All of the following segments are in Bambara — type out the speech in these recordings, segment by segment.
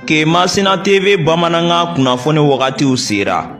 Kemasina TV bamanankan kunnafoni wagatiw sera.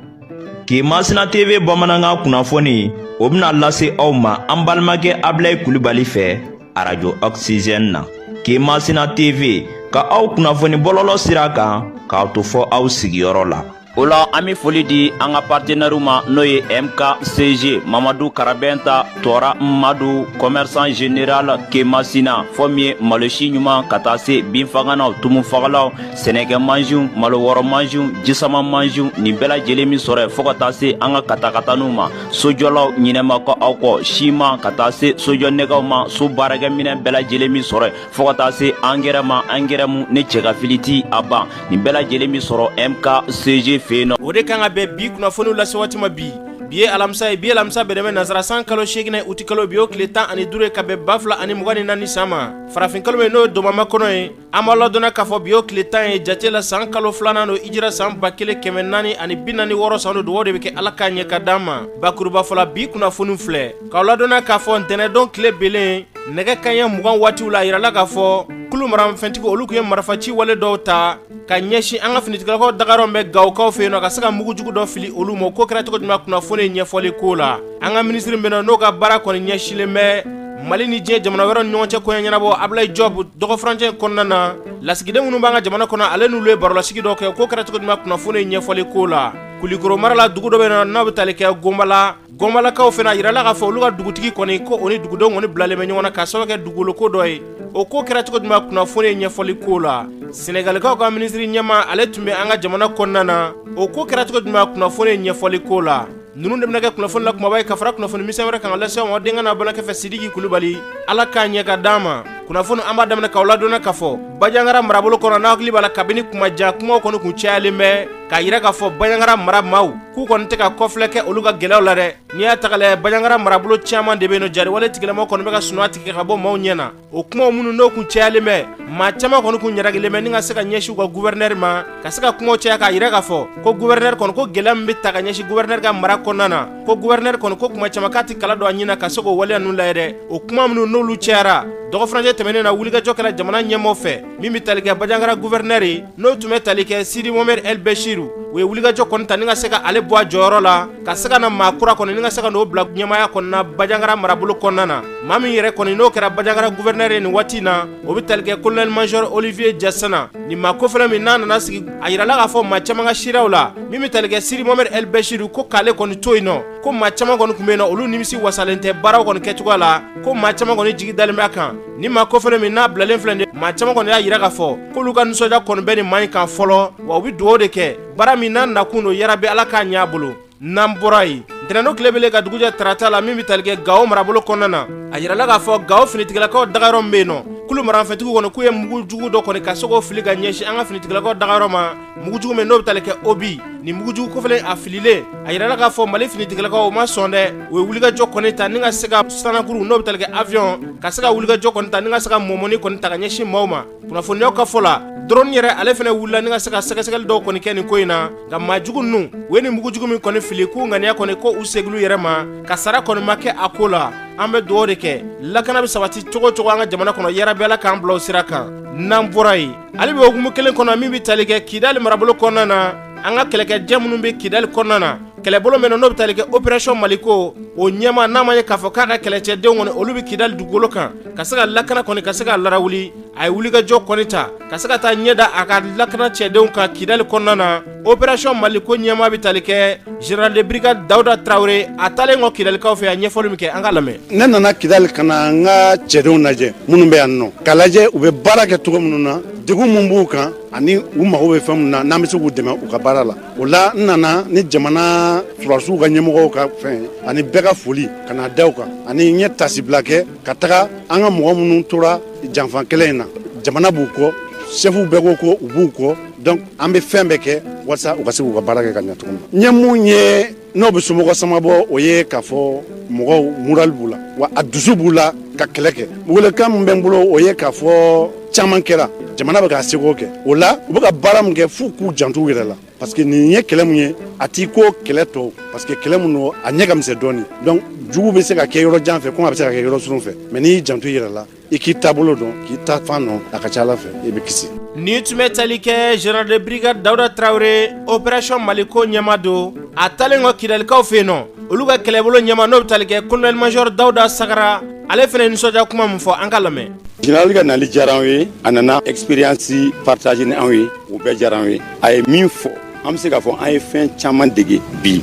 Kemasina TV bamanankan kunnafoni o bɛna lase aw ma an balimakɛ Abilayi Kulibali fɛ arajo Oxygène na. Kemasina TV ka aw kunnafoni bɔlɔlɔ sira kan k'aw to fɔ aw sigiyɔrɔ la. O la an bɛ foli di an ka partenaires ma, n'o ye MKCG Mamadu Karabɛnta Tɔra Madu, commerçant général Kemasina, fɔ min ye malosi ɲuman ka taa se binfaganaw, tumufagalaw, sɛnɛkɛ mansinw, malo wɔrɔ mansinw, jisama mansinw, nin bɛɛ lajɛlen min sɔrɔ yen, fo ka taa se an ka katakataniw ma, sojɔlaw ɲinɛma kɔ aw kɔ, siman ka taa se sojɔ nɛgɛw ma, so baarakɛminɛn bɛɛ lajɛlen min sɔrɔ yen, fo ka taa se angɛrɛ ma, angɛrɛ mu ne cɛ ka fili ti a ban, nin bɛɛ lajɛlen min sɔrɔ MKCG fɛ yen nɔ. O de kan ka bɛn bi kunnafoniw lase waati ma bi. Bi ye alamisa ye, bi alamisa bɛnnen bɛ nansara san kalo 8 uti kalo, bi o tile 15 ye, ka bɛn 2024 san ma, farafin kalo min n'o ye domama kɔnɔ ye. An b'a ladɔnna k'a fɔ bi o tile 10 ye jate la, san kalo filanan don, hijira san 1446 san don. Dugawu de bɛ kɛ, Ala k'a ɲɛ ka d'an ma. Bakuruba fɔla, bi kunnafoniw filɛ k'aw ladɔnna k'a fɔ ntɛnɛndon tile belen, nɛgɛ kanɲɛ 20 waatiw la, a yirala k'a fɔ kulu maramafɛntigi olu tun ye marifaci wale dɔw ta ka ɲɛsin an ka finitigilakaw dagayɔrɔ bɛ Gawokaw fɛ yen nɔ, ka se ka mugujugu dɔ fili olu ma. Ko kɛra cogo jumɛn? Kunnafoni ɲɛfɔli ko la, an ka minisiri min n'o ka baara kɔni ɲɛsinlen bɛ Mali ni diɲɛ jamana wɛrɛ ni ɲɔgɔn cɛ koɲɛ ɲɛnabɔ, Ablaye Diop, dɔgɔfurancɛ kɔnɔna na, lasigiden minnu b'an ka jamana kɔnɔ, ale n'olu ye barolasigi dɔ kɛ. Ko kɛra cogo jumɛn? Kunnafoni ɲɛfɔli ko la, Kulikoro mara la, dugu dɔ bɛ yen n'o bɛ tali kɛ Gonbala, Gɔnbalakaw fana, a yirala k'a fɔ olu ka dugutigi kɔni ko o ni dugudenw kɔni bilalen bɛ ɲɔgɔn na ka sababu kɛ dugukolo ko dɔ ye. O ko kɛra cogo jumɛn? Kunnafoni ɲɛfɔli ko la, Sɛnɛgalikaw ka minisiri ɲɛmaa, ale tun bɛ an ka jamana kɔnɔna na. O ko kɛra cogo jumɛn? Kunnafoni ɲɛfɔli ko la, ninnu de bɛna kɛ kunnafoni la kumaba ye, ka fara kunnafoni misɛn wɛrɛ kan ka lase aw ma denkɛ n'a balimakɛ fɛ, Sidiki Kulubali. Ala k'a ɲɛ ka d'an ma. Kunnafoni an b'a daminɛ k'aw ladɔnna k'a fɔ Banjagara marabolo kɔnɔ, n'a hakili b'a la, kabini kuma jan kumaw kɔni kun cayalen bɛ k'a yira k'a fɔ Banjagara mara maaw k'u kɔni tɛ ka kɔfilɛ kɛ olu ka gɛlɛyaw la dɛ. N'i y'a ta k'a lajɛ, Banjagara marabolo caman de bɛ yen nɔ, jariwale tigilamaw kɔni bɛ ka sunɔgɔ tigɛ ka bɔ maaw ɲɛ na. O kumaw minnu n'o kun cayalen bɛ, maa caman kɔni kun ɲaragilen bɛ ni ka se ka ɲɛsin u ka gouverneur ma, ka se ka kumaw caya k'a yira k'a fɔ ko gouverneur kɔni, ko gɛlɛya min bɛ ta ka ɲɛsin gouverneur ka mara kɔnɔna na, ko gouverneur kɔni ko kuma caman k'a tɛ kala don a ɲin na ka se k'o waleya ninnu lajɛ dɛ. O kuma minnu n'olu cayara dɔgɔfurancɛ tɛmɛnen na, wulikajɔ kɛra jamana ɲɛmaaw fɛ min bɛ tali kɛ Banjagara gouverneur ye, n'o tun bɛ tali kɛ Sidi Mohamed El Bechir. U ye wulikajɔ kɔni ta ni ka se ka ale bɔ a jɔyɔrɔ la, ka se ka na maa kura kɔni ni ka se ka n'o bila ɲɛmaaya kɔnɔna Banjagara marabolo kɔnɔna na. Maa min yɛrɛ kɔni n'o kɛra Banjagara gouverneur ye nin waati in na, o bɛ tali kɛ colonel major Olivier Jasana. Nin maa kofɔlen min n'a nana sigi, a yirala k'a fɔ maa caman ka seereyaw la, min bɛ tali kɛ Sidi Mohamed El Bechir, ko k'ale kɔni to yen nɔ, ko maa caman kɔni tun bɛ yen nɔ, olu nimisi wasalen tɛ baaraw kɔni kɛcogoya la, ko maa caman kɔni jigi dalen bɛ a kan. Ni maa kofɔlen min n'a bilalen filɛ nin, maa caman kɔni y'a yira k'a fɔ k'olu ka nisɔndiya kɔni bɛ nin maa in kan fɔlɔ, wa u bɛ dugawu de kɛ baara min n'a nakun don, yarabi Ala k'a ɲɛ a bolo. N'an bɔra yen, ntɛnɛndon tile belen ka dugujɛ tarata la, min bɛ tali kɛ Gawo marabolo kɔnɔna na, a yirala k'a fɔ Gawo finitigilakaw dagayɔrɔ min bɛ yen nɔ, kulu maramafɛntigiw kɔni k'u ye mugujugu dɔ kɔni ka se k'o fili ka ɲɛsin an ka finitigilakaw dagayɔrɔ ma, mugujugu min n'o bɛ tali kɛ obus. Nin mugujugu kofɔlen a fililen, a yirala k'a fɔ Mali finitigilakaw ma sɔn dɛ, u ye wulikajɔ kɔni ta ni ka se ka sanakuru n'o bɛ tali kɛ avion, ka se ka wulikajɔ kɔni ta ni ka se ka mɔmɔni kɔni ta ka ɲɛsin maaw ma. Kunnafoniyaw ka fɔ la, drone yɛrɛ ale fana wulila ni ka se ka sɛgɛsɛgɛli dɔw kɔni kɛ nin ko in na. Nka maa jugu ninnu, u ye nin mugujugu min kɔni fili, k'u ŋaniya kɔni ko u seginna u yɛrɛ ma, ka sara kɔni ma kɛ a ko la. An bɛ dugawu de kɛ, lakana bɛ sabati cogo cogo an ka jamana kɔnɔ, yarabi Ala k'an bila o sira kan. N'an bɔra yen, ale bɛ hukumu kelen kɔnɔ min bɛ tali kɛ Kidali marabolo kɔnɔna na, an ka kɛlɛkɛjɛ minnu bɛ Kidali kɔnɔna na, kɛlɛbolo min n'o bɛ tali kɛ opération Maliko, o ɲɛmaa, n'a ma ye k'a fɔ k'a ka kɛlɛcɛdenw kɔni olu bɛ Kidali dugukolo kan, ka se ka lakana kɔni ka se ka larawuli, a ye wulikajɔ kɔni ta ka se ka taa ɲɛ da a ka lakana cɛdenw kan Kidali kɔnɔna na. Opération Maliko ɲɛmaa bɛ tali kɛ général de brigade Dawuda Tarawele, a taalen kɔ Kidalikaw fɛ, a ɲɛfɔli min kɛ, an ka lamɛn. Ne nana Kidali ka na n ka cɛdenw lajɛ minnu bɛ yan nɔ, k'a lajɛ u bɛ baara kɛ cogo minnu na, degun min b'u kan ani u mago bɛ fɛn min na, n'an bɛ se k'u dɛmɛ u ka baara la. O la, n nana ni jamana sɔrɔdasiw ka ɲɛmɔgɔw ka fɛn ani bɛɛ ka foli ka na da u kan, ani n ye tasibila kɛ ka taga an ka mɔgɔ minnu tora janfa kɛlɛ in na. Jamana b'u kɔ, sɛfuw bɛɛ ko ko u b'u kɔ, donc an bɛ fɛn bɛɛ kɛ walasa u ka se k'u ka baara kɛ ka ɲɛ cogo min na. N ye mun ye n'o bɛ somɔgɔ sama bɔ, o ye k'a fɔ mɔgɔw moral b'u la, wa a dusu b'u la ka kɛlɛ kɛ. Welekan min bɛ n bolo, o ye k'a fɔ caman kɛra, jamana bɛ k'a seko kɛ. O la, u bɛ ka baara min kɛ, f'u k'u janto u yɛrɛ la, parce que nin ye kɛlɛ mun ye, a t'i ko kɛlɛ tɔw, parce que kɛlɛ mun don, a ɲɛ ka misɛn dɔɔni. Donc jugu bɛ se ka kɛ yɔrɔ jan fɛ komi a bɛ se ka kɛ yɔrɔ surun fɛ, mais n'i y'i janto i yɛrɛ la, i k'i taabolo dɔn, k'i ta fan dɔn, a ka ca Ala fɛ i bɛ kisi. Ni tun bɛ tali kɛ général de brigade Dawuda Tarawele, opération Maliko ɲɛmaa don. A taalen kɔ Kidalikaw fɛ yen nɔ, olu ka kɛlɛbolo ɲɛmaa, n'o bɛ tali kɛ colonel major Dawuda Sagara, ale fana ye nisɔndiya kuma min fɔ, an ka lamɛn. Général ka nali diyara anw ye. A nana expérience partage ni anw ye, o bɛɛ diyara anw ye. A ye min fɔ, an bɛ se k'a fɔ an ye fɛn caman dege bi,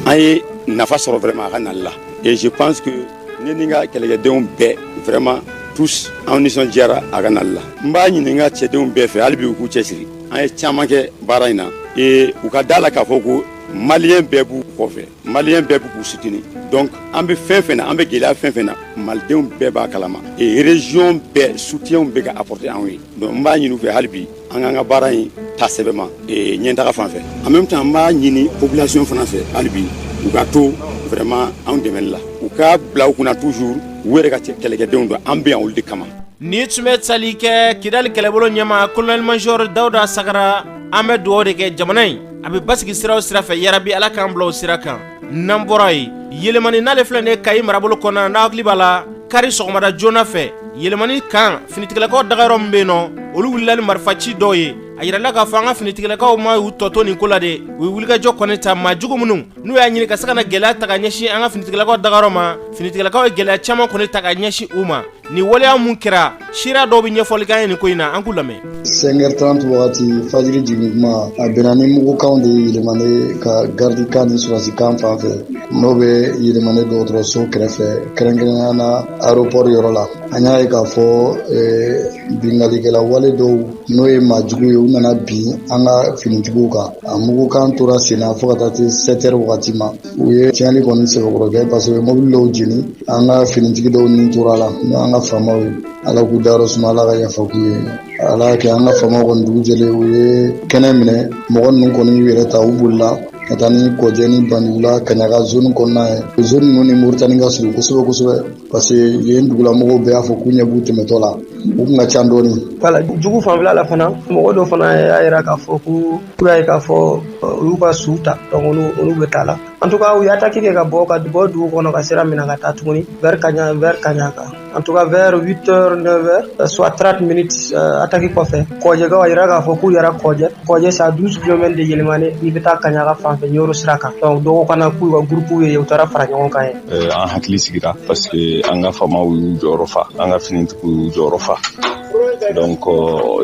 an ye nafa sɔrɔ vraiment a ka nali la. Et je pense que ne ni n ka kɛlɛkɛdenw bɛɛ, vraiment tous, anw nisɔndiyara a ka nali la. N b'a ɲini n ka cɛdenw bɛɛ fɛ hali bi, u k'u cɛsiri. An ye caman kɛ baara in na et u ka da la k'a fɔ ko maliyɛn bɛɛ b'u kɔfɛ, maliyɛn bɛɛ b'u k'u soutenir. Donc an bɛ fɛn fɛn na, an bɛ gɛlɛya fɛn fɛn na, malidenw bɛɛ b'a kalama et région bɛɛ soutien bɛ ka apporter anw ye. Donc n b'a ɲini u fɛ hali bi, an k'an ka baara in ta sɛbɛ ma ɲɛtaga fan fɛ. En même temps, n b'a ɲini population fana fɛ hali bi, u ka to vraiment anw dɛmɛli la, u ka bila u kunna toujours u yɛrɛ ka kɛlɛkɛdenw don, an bɛ yan olu de kama. Ni tun bɛ tali kɛ Kidali kɛlɛbolo ɲɛmaa, colonel major Dawuda Sagara. An bɛ dugawu de kɛ jamana in a bɛ basigi sira o sira fɛ, yarabi Ala k'an bila o sira kan. N'an bɔra yen, Yélimané, n'ale filɛ nin ye Kayi marabolo kɔnɔna n'a hakili b'a la, kari sɔgɔmada joona fɛ, Yélimané kan finitigilakaw dagayɔrɔ min bɛ yen nɔ, olu wulila ni marifaci dɔw ye. A yirala k'a fɔ an ka finitigilakaw ma y'u tɔ to nin ko la de, u ye wulikajɔ kɔni ta. Maa jugu minnu n'u y'a ɲini ka se ka na gɛlɛya ta ka ɲɛsin an ka finitigilakaw dagayɔrɔ ma, finitigilakaw ye gɛlɛya caman kɔni ta ka ɲɛsin u ma. Nin waleya mun kɛra, seereya dɔw bɛ ɲɛfɔli k'an ye nin ko in na, an k'u lamɛn. 5h30 wagati, fajiri jigin kuma, a bɛnna ni mugukanw de ye Yélimané ka gardikan ni surasikan fan fɛ, n'o bɛ Yélimané dɔgɔtɔrɔso kɛrɛfɛ, kɛrɛnkɛrɛnnenya na aéroport yɔrɔ la. An y'a ye k'a fɔ bingalikɛla wale dɔw, n'o ye maa jugu ye, u nana bin an ka finitigiw kan. A mugukan tora sen na fo ka taa se 7 heures wagati ma. U ye tiɲɛni kɔni sɛbɛkɔrɔ kɛ, parce que mobili dɔw jeni, an ka finitigi dɔw ni tora la, n'o an ka faamaw ye. Ala k'u dayɔrɔ suma, Ala ka yafa k'u ye. Ala y'a kɛ, an ka faamaw kɔni, dugu jɛlen, u ye kɛnɛ minɛ. Mɔgɔ ninnu kɔni y'u yɛrɛ ta, u bolila ka taa ni Kɔjɛ ni Banjugula, Kaɲaga zone kɔnɔna ye. Zone ninnu ni Moritani ka surun kosɛbɛ kosɛbɛ, parce que yen dugulamɔgɔw bɛɛ y'a fɔ k'u ɲɛ b'u tɛmɛtɔ la, u kun ka ca dɔɔni. Wala jugu fanfɛla la fana, mɔgɔ dɔ fana y'a yira k'a fɔ ko k'u y'a ye k'a fɔ u y'u ka su ta, donc olu bɛ taa la. En tout cas, u ye attaque kɛ ka bɔ dugu kɔnɔ ka sira minɛ ka taa tuguni vers Kaɲa, vers Kaɲaka. En tout cas, vers 8 heures, 9 heures, soit 30 minutes attaque kɔfɛ, Kɔjɛkaw a yira k'a fɔ k'u yɛrɛ Kɔjɛ. Kɔjɛ, c'est à 12 km de Yélimané, n'i bɛ taa Kaɲaka fan fɛ, Ɲoro sira kan. Donc dɔw kana k'u ka groupe ye, u taara fara ɲɔgɔn kan ye. An hakili sigira parce que an ka faamaw y'u jɔyɔrɔ fa, an ka finitigiw y'u jɔyɔrɔ fa. Donc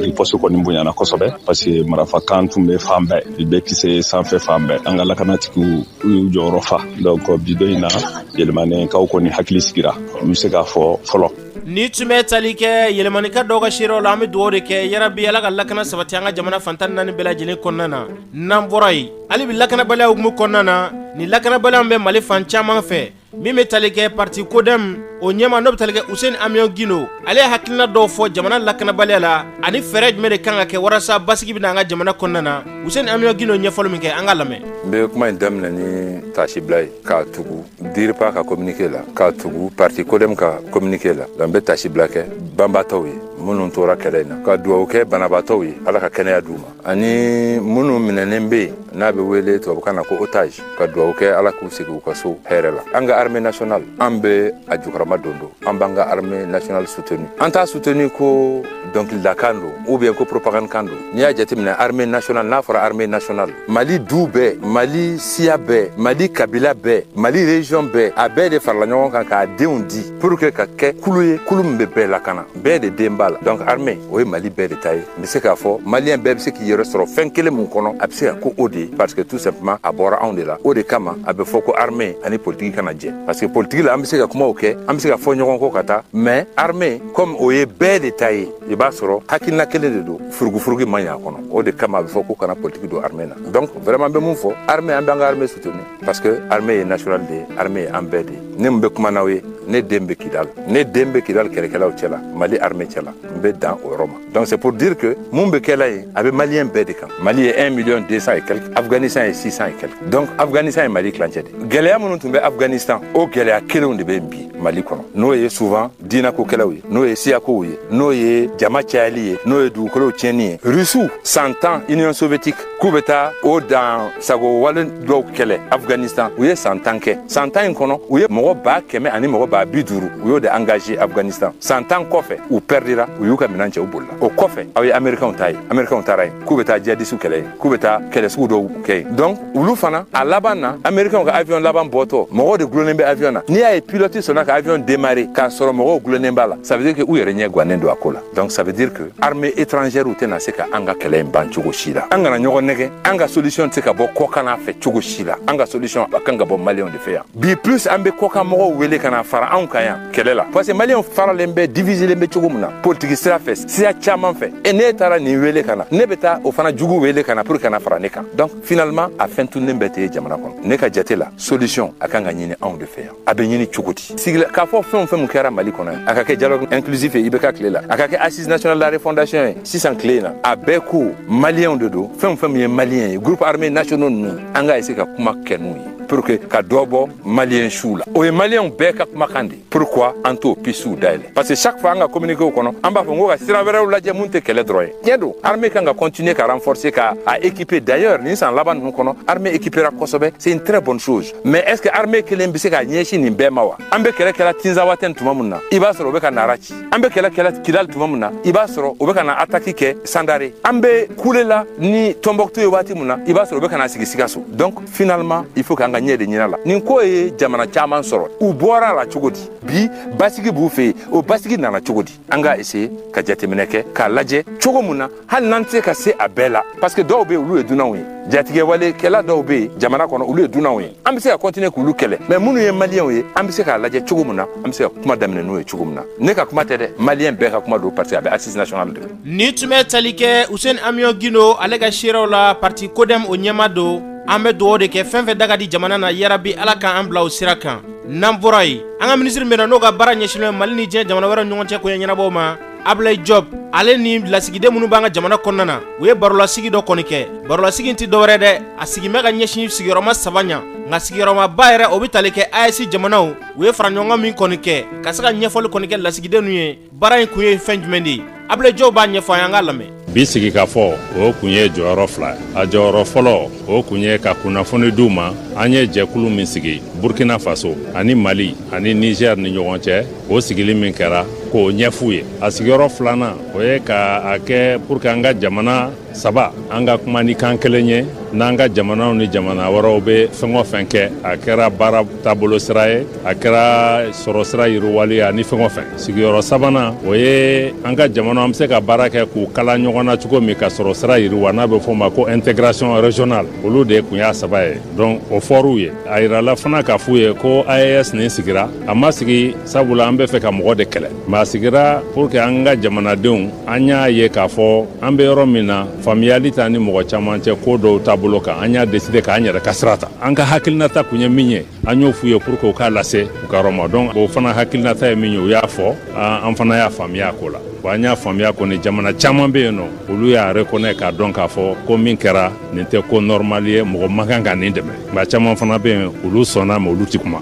riposte kɔni bonyana kosɛbɛ, parce que marafakan tun bɛ fan bɛɛ, i bɛ kisɛ sanfɛ fan bɛɛ. An ka lakanatigiw u y'u jɔyɔrɔ fa. Donc bi don in na, Yélimanekaw kɔni hakili sigira, n bɛ se k'a fɔ fɔlɔ. Ni tun bɛ tali kɛ Yélimanéka dɔw ka seerew la. An bɛ dugawu de kɛ, yarabi Ala ka lakana sabati an ka jamana fan 14 bɛɛ lajɛlen kɔnɔna na. N'an bɔra yen, hali bi lakanabaliya hukumu kɔnɔna na, ni lakanabaliya bɛ Mali fan caman fɛ, min bɛ tali kɛ parti CODEM o ɲɛma, n'o bɛ tali kɛ Housseini Amion Guindo, ale ye hakilina dɔw fɔ jamana lakanabaliya la ani fɛɛrɛ jumɛn de kan ka kɛ walasa basigi bɛna an ka jamana kɔnɔna na. Housseini Amion Guindo, ɲɛfɔli min kɛ, an ka lamɛn. N bɛ kuma in daminɛ ni tasibila ye, k'a tugu DIRPA ka communiqué la, k'a tugu parti CODEM ka communiqué la. Donc n bɛ tasibila kɛ banbatɔw ye minnu tora kɛlɛ in na, ka dugawu kɛ banabaatɔw ye, Ala ka kɛnɛya d'u ma, ani minnu minɛnen bɛ yen n'a bɛ wele tubabukan na ko otage, ka dugawu kɛ Ala k'u segin u ka so hɛrɛ la. An ka armée nationale, an bɛ a jukɔrɔma don don, an b'an ka armée nationale soutenu. An t'a soutenu ko dɔnkilidakan don ou bien ko propagande kan don. N'i y'a jateminɛ, armée nationale, n'a fɔra armée nationale, Mali du bɛɛ, Mali siya bɛɛ, Mali kabila bɛɛ, Mali région bɛɛ, a bɛɛ de farala ɲɔgɔn kan k'a denw di pour que ka kɛ kulu ye, kulu min bɛ bɛɛ lakana, bɛɛ de den b'a la. Donc armée, o ye Mali bɛɛ de ta ye. N bɛ se k'a fɔ maliyɛn bɛɛ bɛ se k'i yɛrɛ sɔrɔ fɛn kelen mun kɔnɔ, a bɛ se ka ko o de ye, parce que tout simplement a bɔra anw de la. O de kama a bɛ fɔ ko armée ani politique kana jɛ, parce que politique la, an bɛ se ka kumaw kɛ, an bɛ se ka fɔ ɲɔgɔn kɔ ka taa, mais armée, comme o ye bɛɛ de ta ye, i b'a sɔrɔ hakilina kelen de don, furugufurugu man ɲi a kɔnɔ. O de kama a bɛ fɔ ko kana politique don armée na. Donc vraiment, n bɛ mun fɔ? Armée, an b'an ka armée soutenir, parce que armée ye nationale de ye, armée ye an bɛɛ de ye. Ne mun bɛ kuma n'aw ye, ne den bɛ Kidal, ne den bɛ Kidal kɛlɛkɛlaw cɛ la, Mali armée cɛ la. N bɛ dan o yɔrɔ ma. Donc c'est pour dire que mun bɛ kɛla yen, a bɛ maliyɛn bɛɛ de kan. Mali ye 1 million 200 et quelque, Afghanistan ye 600 et quelque. Donc Afghanistan ye Mali tilancɛ de. Gɛlɛya minnu tun bɛ Afghanistan, o gɛlɛya kelenw de bɛ yen bi Mali kɔnɔ, n'o ye souvent diinɛko kɛlɛw ye, n'o ye siyakow ye, n'o ye jama cayali ye, n'o ye dugukolow tiɲɛni ye. Rusiw san 10, Union soviétique k'u bɛ taa o dan sago wale dɔw kɛlɛ Afghanistan, u ye san 10 kɛ. San 10 in kɔnɔ, u ye mɔgɔw Mɔgɔ 100 000 ani mɔgɔ 50 000, u y'o de engagé Afghanistan. San 10 kɔfɛ, u perdira, u y'u ka minɛn cɛ, u bolila. O kɔfɛ, aw ye Américains ta ye, Américains taara yen k'u bɛ taa djihadistes kɛlɛ yen, k'u bɛ taa kɛlɛ sugu dɔw kɛ yen. Donc olu fana, a laban na, Américains ka avion laban bɔtɔ, mɔgɔw de gulonnen bɛ avion na. N'i y'a ye pilote sɔnna ka avion démarrer k'a sɔrɔ mɔgɔw gulonnen b'a la, ça veut dire que u yɛrɛ ɲɛ gannen don a ko la. Donc ça veut dire que armée étrangère tɛna se ka an ka kɛlɛ in ban cogo si la. An kana ɲɔgɔn nɛgɛ, an ka solution tɛ se ka bɔ kɔkan fɛ cogo si la. An ka solution a kan ka bɔ Maliyɛnw de fɛ yan bi. Plus an bɛ kɔkan mɔgɔw wele ka na fara anw kan yan kɛlɛ la, parce que Maliyɛnw faralen bɛ, divisélen bɛ cogo min na politiki sira fɛ, sira caman fɛ, e ne taara nin wele ka na, ne bɛ taa o fana jugu wele ka na pour ka na fara ne kan. Donc finalement, a fɛn tunnen bɛɛ tɛ ye jamana kɔnɔ. Ne ka jate la, solution a kan ka ɲini anw de fɛ yan. A bɛ ɲini cogo di? Sigila k'a fɔ fɛn o fɛn mun kɛra Mali kɔnɔ yan, a ka kɛ dialogue inclusif ye IBK tile la, a ka kɛ assise nationale de la refondation ye sisan tile in na, a bɛɛ ko Maliyɛnw de don. Fɛn o fɛn min ye Maliyɛn ye, groupe armé nationaux ninnu, an ka essayer ka kuma kɛ n'u ye pour que ka dɔ bɔ Maliyɛn siw la. O ye Maliyɛnw bɛɛ ka kumakan de. Pourquoi an t'o pistew dayɛlɛ? Parce que chaque fois, an ka communiqué kɔnɔ, an b'a fɔ n ko ka sira wɛrɛw lajɛ mun tɛ kɛlɛ dɔrɔn ye. Tiɲɛ don, armée kan ka continuer ka renforcer, ka a équiper. D'ailleurs, nin san laban ninnu kɔnɔ, armée équipera kosɛbɛ, c'est une très bonne chose. Mais est ce que armée kelen bɛ se ka ɲɛsin nin bɛɛ ma wa? An bɛ kɛlɛ kɛla Tinzawatɛn tuma min na, i b'a sɔrɔ u bɛ ka Nara ci. An bɛ kɛlɛ kɛla Kidal tuma min na, i b'a sɔrɔ u bɛ ka na attaque kɛ Sandare. An bɛ kule la ni Tombouctou ye waati min na, i b'a sɔrɔ u bɛ ka na sigi Sikaso. Donc finalement, il faut k'an ka ɲɛ de ɲin'a la. Nin ko ye jamana caman sɔrɔ, u bɔra la cogo di? Bi basigi b'u fɛ yen, o basigi nana cogo di? An ka essayer ka jateminɛ kɛ k'a lajɛ cogo mun na, hali n'an tɛ se ka se a bɛɛ la, parce que dɔw bɛ yen, olu ye dunanw ye. Jatigɛwalekɛla dɔw bɛ yen jamana kɔnɔ, olu ye dunanw ye, an bɛ se ka continuer k'olu kɛlɛ. Mais minnu ye Maliyɛnw ye, an bɛ se k'a lajɛ cogo min na an bɛ se ka kuma daminɛ n'u ye cogo min na. Ne ka kuma tɛ dɛ, Maliyɛn bɛɛ ka kuma don, parce que a bɛ assise nationale de. Ni tun bɛ tali kɛ Useni Amiɔn Gindo ale ka seerew la, parti CODEM o ɲɛma don. An bɛ dugawu de kɛ, fɛn fɛn da ka di jamana na, yarabi Ala k'an bila o sira kan. N'an bɔra yen, an ka minisiri min n'o ka baara ɲɛsinnen Mali ni diɲɛ jamana wɛrɛ ɲɔgɔn cɛ koɲɛ ɲɛnabɔ ma, Ablaye Diop, ale ni lasigiden minnu b'an ka jamana kɔnɔna na, u ye barolasigi dɔ kɔni kɛ. Barolasigi tɛ dɔwɛrɛ dɛ, a sigin bɛ ka ɲɛsin sigiyɔrɔma saba ɲa, nka sigiyɔrɔmaba yɛrɛ, o bɛ tali kɛ AES jamanaw. U ye fara ɲɔgɔn min kɔni kɛ ka se ka ɲɛfɔli kɔni kɛ lasigiden ye, baara in kun ye fɛn jumɛn de ye, Ablaye Diop b'a ɲɛfɔ an ye, an k'a lamɛn. Bi sigikafɔ o kun ye jɔyɔrɔ fila ye. A jɔyɔrɔ fɔlɔ, o kun ye ka kunnafoni d'u ma an ye jɛkulu min sigi Burkina Faso ani Mali ani Niger ni ɲɔgɔn cɛ, o sigili min kɛra, k'o ɲɛf'u ye. A sigiyɔrɔ filanan, o ye ka a kɛ pour que an ka jamana saba, an ka kuma ni kan kelen ye n'an ka jamanaw ni jamana wɛrɛw bɛ fɛn o fɛn kɛ, a kɛra baara taabolo sira ye, a kɛra sɔrɔ sira yiriwali ye, ani fɛn o fɛn. Sigiyɔrɔ sabanan, o ye an ka jamana, an bɛ se ka baara kɛ k'u kala ɲɔgɔn na cogo min ka sɔrɔ sira yiriwa, n'a bɛ fɔ o ma ko intégration régionale. Olu de kun y'a saba ye. Donc o fɔr'u ye. A yirala fana k'a f'u ye ko AES nin sigira, a ma sigi sabula an bɛ fɛ ka mɔgɔ de kɛlɛ, mais a sigira pour que an ka jamanadenw, an y'a ye k'a fɔ an bɛ yɔrɔ min na, faamuyali t'an ni mɔgɔ caman cɛ ko dɔw taabolo kan. An y'a décidé k'an yɛrɛ ka sira ta. An ka hakilinata kun ye min ye, an y'o f'u ye pour que u k'a lase u ka yɔrɔ ma. Donc o fana hakilinata ye min ye, u y'a fɔ, an fana y'a faamuya a ko la. Wa an y'a faamuya kɔni, jamana caman bɛ yen nɔ, olu y'a reconnaître k'a dɔn k'a fɔ ko min kɛra nin tɛ ko normal ye, mɔgɔ man kan ka nin dɛmɛ. Nka caman fana bɛ yen, olu sɔnna, mais olu ti kuma.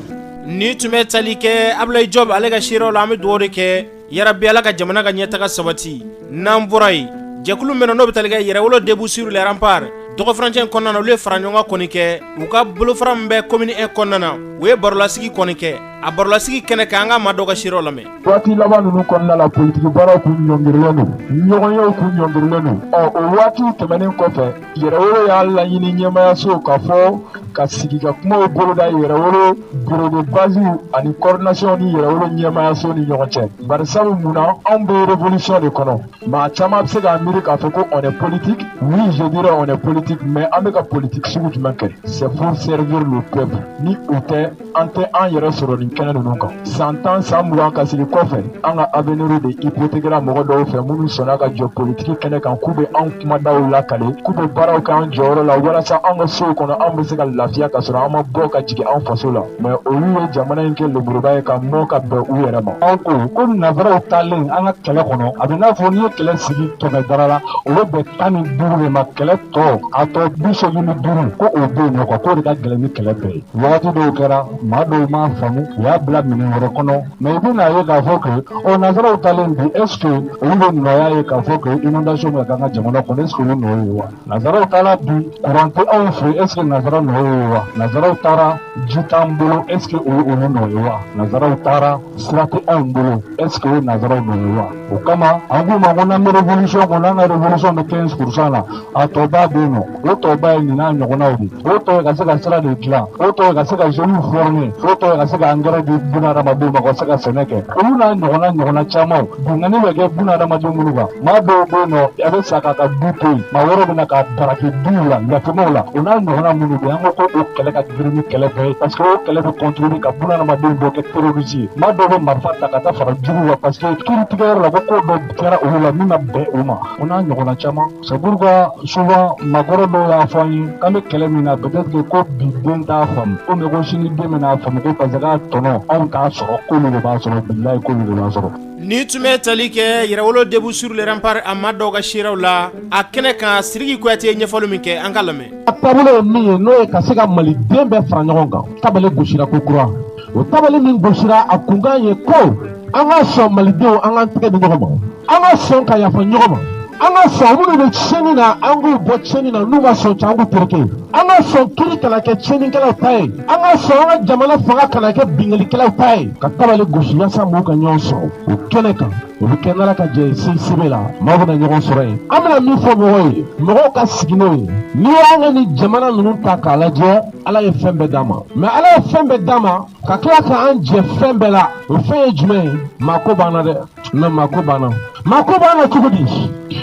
Ni tun bɛ tali kɛ Ablaye Diop ale ka seerew la. An bɛ dugawu de kɛ, yarabi Ala ka jamana ka ɲɛtaga sabati. N'an bɔra yen, jɛkulu min n'o bɛ tali kɛ Yɛrɛwolo Debout sur les Remparts, dɔgɔ furancɛ in kɔnɔna na, olu ye fara ɲɔgɔn kan kɔni kɛ u ka bolofara min bɛ commune 1 kɔnɔna na. U ye barolasigi kɔni kɛ. A barolasigi kɛnɛ kan, an ka maa dɔw ka seerew lamɛn. Waati laban ninnu kɔnɔna la, politiki baaraw kun ɲɔngirilen don, ɲɔgɔnyew kun ɲɔngirilen don. Ɔ, o waatiw tɛmɛnen kɔfɛ, Yɛrɛwolo y'a laɲini ɲɛmayaso ka fɔ ka sigi ka kumaw boloda Yɛrɛwolo bureau de base ani coordination ni Yɛrɛwolo ɲɛmayaso ni ɲɔgɔn cɛ. Barisabu mun na? Anw bɛ révolution de kɔnɔ. Maa caman bɛ se k'a miiri k'a fɔ ko on est politique. Oui, je dirais on est politique, mais an bɛ ka politique sugu jumɛn kɛ? C'est pour servir le peuple. Ni o tɛ, an tɛ an yɛrɛ sɔrɔ nin kɛnɛ ninnu kan. San 10, san 20 ka sigi kɔfɛ, an ka avenir de hypothéquera mɔgɔ dɔw fɛ minnu sɔnna ka jɔ politiki kɛnɛ kan, k'u bɛ anw kumadaw lakale, k'u bɛ baaraw kɛ an jɔyɔrɔ la walasa an ka sow kɔnɔ, an bɛ se ka lafiya ka sɔrɔ an ma bɔ ka jigin an faso la. Mais olu ye jamana in kɛ lemuruba ye ka mɔ ka bɛn u yɛrɛ ma. Anw ko nanzaraw taalen an ka kɛlɛ kɔnɔ, a bɛ n'a fɔ n'i ye kɛlɛ sigi 100 dara la, o bɛ bɛn 15 de ma. Kɛlɛ tɔ A tɔ 85, ko o bɛ yen nɔ quoi, k'o de ka gɛlɛn ni kɛlɛ bɛɛ ye. Wagati dɔw kɛra, maa dɔw m'a faamu, u y'a bila minɛn wɛrɛ kɔnɔ. Mais i bɛna ye k'a fɔ que ɔ nanzaraw talen bi, est ce que olu bɛ nɔya ye k'a fɔ que inondation bɛ ka k'an ka jamana kɔnɔ? Est ce que olu nɔ ye wa? Nanzaraw taara bi, courant tɛ anw fɛ, est ce que nanzara nɔ ye wa? Nanzaraw taara, ji t'an bolo, est ce que o ye olu nɔ ye wa? Nanzaraw taara, sira tɛ anw bolo, est ce que o ye nanzaraw nɔ ye wa? O kama an k'u ma ko n'an bɛ révolution kɔnɔ, an ka révolution bɛ 15% la, a tɔba bɛ yen nɔ. O tɔba ye nin n'a ɲɔgɔnnaw de. O tɔ ye ka se ka sira de dilan, o tɔ ye ka se ka jeunes former, o tɔ ye ka se ka engrais di bunahadamadenw ma ka se ka sɛnɛ kɛ. Olu n'a ɲɔgɔnna ɲɔgɔnna camanw, binkanni bɛ kɛ bunahadamaden minnu kan. Maa dɔw bɛ yen nɔ, a bɛ sa k'a ka du to yen, maa wɛrɛw bɛ na k'a baraki duw la, yatimɛw la. O n'a ɲɔgɔnna minnu bɛ yen, an ko ko o kɛlɛ ka girin ni kɛlɛ bɛɛ ye, parce que o kɛlɛ bɛ contribuer ka bunahadamadenw dɔ kɛ terroriste ye. Maa dɔw bɛ marifa ta ka taa fara juguw kan, parce que kiiri tigɛyɔrɔ la, ko ko dɔ kɛra olu la min ma bɛn u ma. O n'a ɲɔgɔnna caman. C'est pourquoi souvent maakɔrɔ dɔw y'a fɔ an ye k'an bɛ kɛlɛ min na, peut-être que ko bi den t'a faamu ko, mais ko sini den bɛna faamu ko, parce que k'a tɔnɔ anw t'a sɔrɔ, k'olu de b'a sɔrɔ. Bilayi, k'olu de b'a sɔrɔ. Ni tun bɛ tali kɛ Yɛrɛwolo Debout sur les Remparts, a ma dɔw ka seerew la a kɛnɛ kan, Sidiki Kuyate ye ɲɛfɔli min kɛ, an ka lamɛn. A taabolo ye min ye, n'o ye ka se ka maliden bɛɛ fara ɲɔgɔn kan. Tabale gosira ko kura, o tabale min gosira, a kunkan ye ko an ka sɔn, malidenw, an k'an tɛgɛ di ɲɔgɔn ma, an ka sɔn ka yafa ɲɔgɔn ma, an ka sɔn minnu bɛ tiɲɛni na, an k'u bɔ tiɲɛni na, n'u ma sɔn cɛ, an k'u tereke, an ka sɔn kiri kana kɛ tiɲɛnikɛlaw ta ye, an ka sɔn an ka jamana fanga kana kɛ binkannikɛlaw ta ye. Ka tabale gosi yaasa mɔgɔw ka ɲɔgɔn sɔrɔ o kɛnɛ kan, o bɛ kɛ n'Ala ka jɛ CICB la. Maaw bɛna ɲɔgɔn sɔrɔ yen. An bɛna min fɔ mɔgɔw ye, mɔgɔw ka sigi n'o ye: n'i y'an ka nin jamana ninnu ta k'a lajɛ, Ala ye fɛn bɛɛ d'an ma, mais Ala ye fɛn bɛɛ d'an ma ka tila k'an jɛ fɛn bɛɛ la. O fɛn ye jumɛn ye? Maako b'an na dɛ. Mais maako b'an na, maako b'an na cogo di?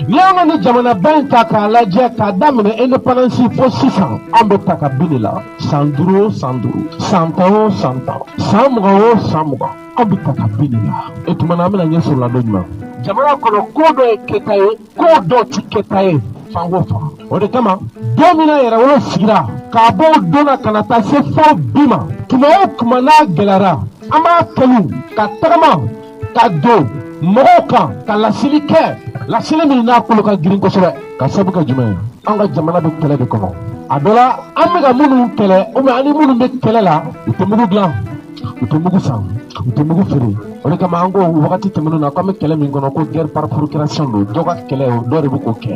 N'i y'an ka nin jamanaba in ta k'a lajɛ, k'a daminɛ indépendance fo sisan, an bɛ ta ka bin de la. San 5 o san 5, san 10 o san 10, san 20 o san 20, an bɛ ta ka bin de la. E tuma na, an bɛna ɲɛ sɔrɔ la don jumɛn? Jamana kɔnɔ, ko dɔ ye kɛta ye, ko dɔ ti kɛta ye fan o fan. O de kama, don min na Yɛrɛwolo sigira, k'a bɔ o don na ka na taa se fo bi ma, tuma o tuma n'a gɛlɛyara, an b'a kanu ka tagama ka don mɔgɔw kan ka laseli kɛ, laseli min n'a kolo ka girin kosɛbɛ. Ka sabu kɛ jumɛn ye? An ka jamana bɛ kɛlɛ de kɔnɔ. A dɔ la, an bɛ ka minnu kɛlɛ, ou bien an ni minnu bɛ kɛlɛ la, u tɛ mugu dilan, u tɛ mugu san, u tɛ mugu feere. O de kama an ko wagati tɛmɛnenw na k'an bɛ kɛlɛ min kɔnɔ, ko guerre par procuration don. Dɔ ka kɛlɛ, o dɔ de bɛ k'o kɛ.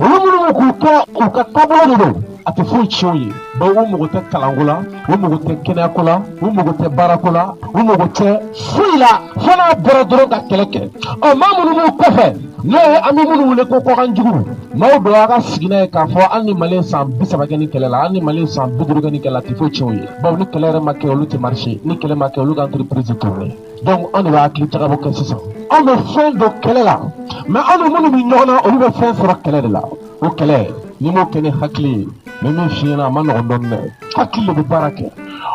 Olu minnu bɛ k'u kɛ, u ka taabolo de don, a tɛ foyi tiɲɛ u ye. Bawo u mago tɛ kalanko la, u mago tɛ kɛnɛyako la, u mago tɛ baarako la, u mago tɛ foyi la, fo n'a bɔra dɔrɔn ka kɛlɛ kɛ. Ɔ maa minnu b'u kɔfɛ, n'o ye an bɛ minnu wele ko kɔkan jugu, maaw dɔ a ka sigi n'a ye k'a fɔ hali ni Mali ye san 30 kɛ ni kɛlɛ la, hali ni Mali ye san 50 kɛ ni kɛlɛ la, a tɛ foyi tiɲɛ u ye. Bawo ni kɛlɛ yɛrɛ ma kɛ, olu tɛ marcher. Ni kɛlɛ ma kɛ, olu ka entreprise tourner. Donc an de bɛ hakili jagabɔ kɛ sisan. Anw bɛ fɛn dɔn kɛlɛ la, mais anw ni minnu bɛ ɲɔgɔn na, olu bɛ fɛn sɔrɔ kɛlɛ de la. O kɛlɛ, n'i m'o kɛ ni hakili ye, n bɛ min f'i ɲɛna, a ma nɔgɔn dɔɔnin dɛ. Hakili de bɛ baara kɛ.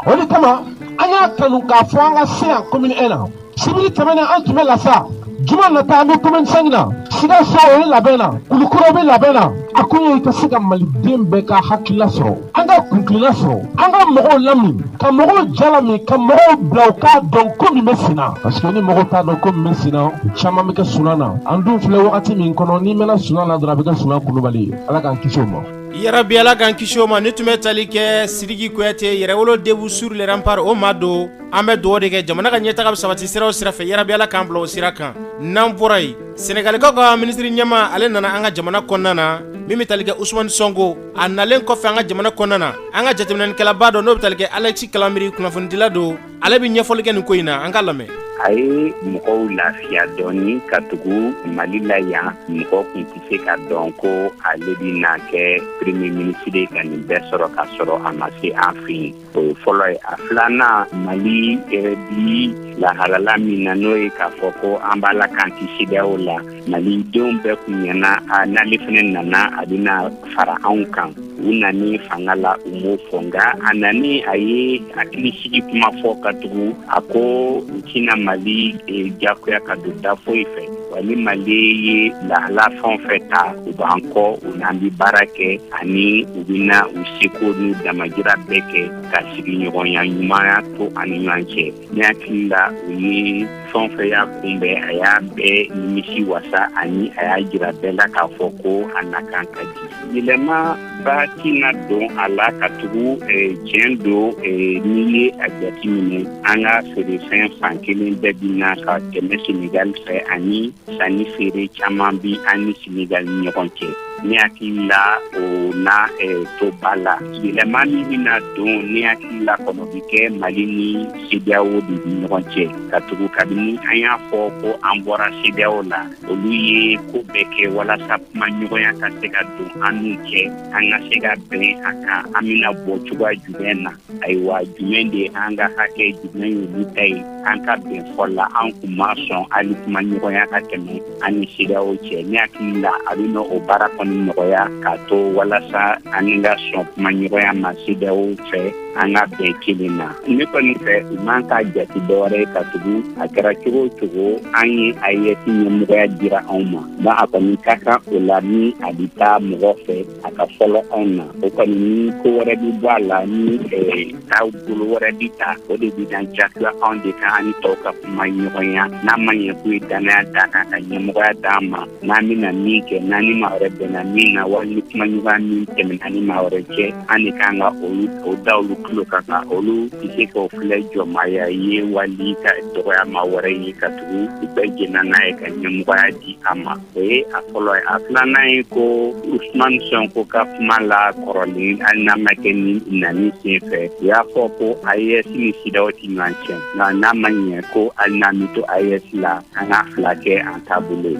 O de kama an y'a kanu k'a fɔ an ka se yan commune 1 na. Sibiri tɛmɛnen, an tun bɛ Lasa. Juma nata, an bɛ commune 5 na. Sikaso, o ye labɛn na. Kulukoro bɛ labɛn na. A kun ye i ka se ka maliden bɛɛ ka hakilila sɔrɔ, an ka kuntilenna sɔrɔ, an ka mɔgɔw lamin, ka mɔgɔw jalamin, ka mɔgɔw bila u k'a dɔn ko min bɛ sen na, parce que ni mɔgɔw t'a dɔn ko min bɛ sen na, u caman bɛ kɛ sunan na. An dun filɛ wagati min kɔnɔ, n'i mɛnna sunan na dɔrɔn, a bɛ kɛ sunan kunubali ye. Ala k'an kisi o ma. Yarabi, Ala k'an kisi o ma. Ni tun bɛ tali kɛ Sidiki Kuyate, Yɛrɛwolo Debout sur les Remparts, o ma don. An bɛ dugawu de kɛ, jamana ka ɲɛtaga bɛ sabati sira o sira fɛ, yarabi, Ala k'an bila o sira kan. N'an bɔra yen, Sɛnɛgalikaw ka minisiri ɲɛmaa, ale nana an ka jamana kɔnɔna na, min bɛ tali kɛ Usumani Sɔnko. A nalen kɔfɛ an ka jamana kɔnɔna na, an ka jateminɛkɛlaba dɔ, n'o bɛ tali kɛ Alexis Kalamiri, kunnafonidila don, ale bɛ ɲɛfɔli kɛ nin ko in na. An ka lamɛn. A ye mɔgɔw lafiya dɔɔni, katugu Mali la yan, mɔgɔ kun tɛ se ka dɔn ko ale bɛna kɛ premier ministre ye ka nin bɛɛ sɔrɔ k'a sɔrɔ a ma se an fɛ yen. O ye fɔlɔ ye. A filanan, Mali yɛrɛ bi lahalala min na, n'o ye k'a fɔ ko an b'a la k'an ti CEDEAO la, malidenw bɛɛ kun ɲɛna a n'ale fɛnɛ nana, a bɛna fara anw kan. U nani fanga la, u m'o fɔ, nka a nani, a ye hakilisigi kuma fɔ, katugu a ko u tɛna Mali eh, jagoya ka don da foyi fɛ. Wa ni Mali ye lahala fɛn o fɛn ta, u b'an kɔ, u n'an bɛ baara kɛ ani u bɛna u seko n'u damajira bɛɛ kɛ ka sigiɲɔgɔnya ɲumanya to an ni ɲɔgɔn cɛ. Ne hakili la, u ye fɛn o fɛn y'a kunbɛn, a y'a bɛɛ nimisi wasa ani a y'a jira bɛɛ la k'a fɔ ko a nakan ka di. Yɛlɛmaba tɛna don a la katugu tiɲɛ don, n'i ye a jateminɛ, an ka feerefɛn fan kelen bɛɛ bɛ na ka tɛmɛ Senegal fɛ ani sanni feere caman bɛ an ni Senegal ni ɲɔgɔn cɛ. Ne hakili la, o na to ba la. Yɛlɛma min bɛna don, ne hakili la, kɔnɔ bɛ kɛ Mali ni CEDEAO de ni ɲɔgɔn cɛ, katugu kabini an y'a fɔ ko an bɔra CEDEAO la, olu ye ko bɛɛ kɛ walasa kumaɲɔgɔnya ka se ka don an n'u cɛ, an ka se ka bɛn a kan an bɛna bɔ cogoya jumɛn na. Ayiwa, jumɛn de an ka hakɛ, jumɛn y'olu ta ye, an ka bɛn fɔ la. An kun ma sɔn hali kumaɲɔgɔnya ka tɛmɛ an ni CEDEAO cɛ. Ne hakili la, a bɛ o baara kɔni nɔgɔya k'a to walasa an ka sɔn kumaɲɔgɔnya ma CEDEAO fɛ, an ka bɛn kelen na. Ne kɔni fɛ, u man k'a jate dɔwɛrɛ ye, katugu a kɛra cogo o cogo, an ye AES ɲɛmɔgɔya dira anw ma. Donc a kɔni ka kan o la, ni a bɛ taa mɔgɔ fɛ, a ka fɔlɔ anw na. O kɔni, ni ko wɛrɛ bɛ bɔ a la, ni taabolo wɛrɛ bɛ ta, o de bɛ dan jagoya anw de kan, an ni tɔw ka kuma ɲɔgɔnya. N'a ma ɲɛ k'u ye dannaya d'a kan ka ɲɛmɔgɔya d'an ma, n'an bɛna min kɛ, n'an ni maa wɛrɛ bɛnna min na, wali ni kumaɲɔgɔnya min tɛmɛna ni maa wɛrɛ cɛ, an de kan ka olu o da olu tulo kan, ka olu tɛ se k'o filɛ jɔnmaya ye wali ka dɔgɔya maa wɛrɛ ye, katugu u bɛɛ jɛnna n'a ye ka ɲɛmɔgɔya di a ma. O ye a fɔlɔ ye. A filanan ye ko Usumani Sonko ka kuma la kɔrɔlen, hali n'a ma kɛ ni nani sen fɛ, u y'a fɔ ko AES ni CEDEAO tɛ ɲɔgɔn tiɲɛ, nka n'a ma ɲɛ ko hali n'an bɛ to AES la, an k'a fila kɛ an taabolo ye.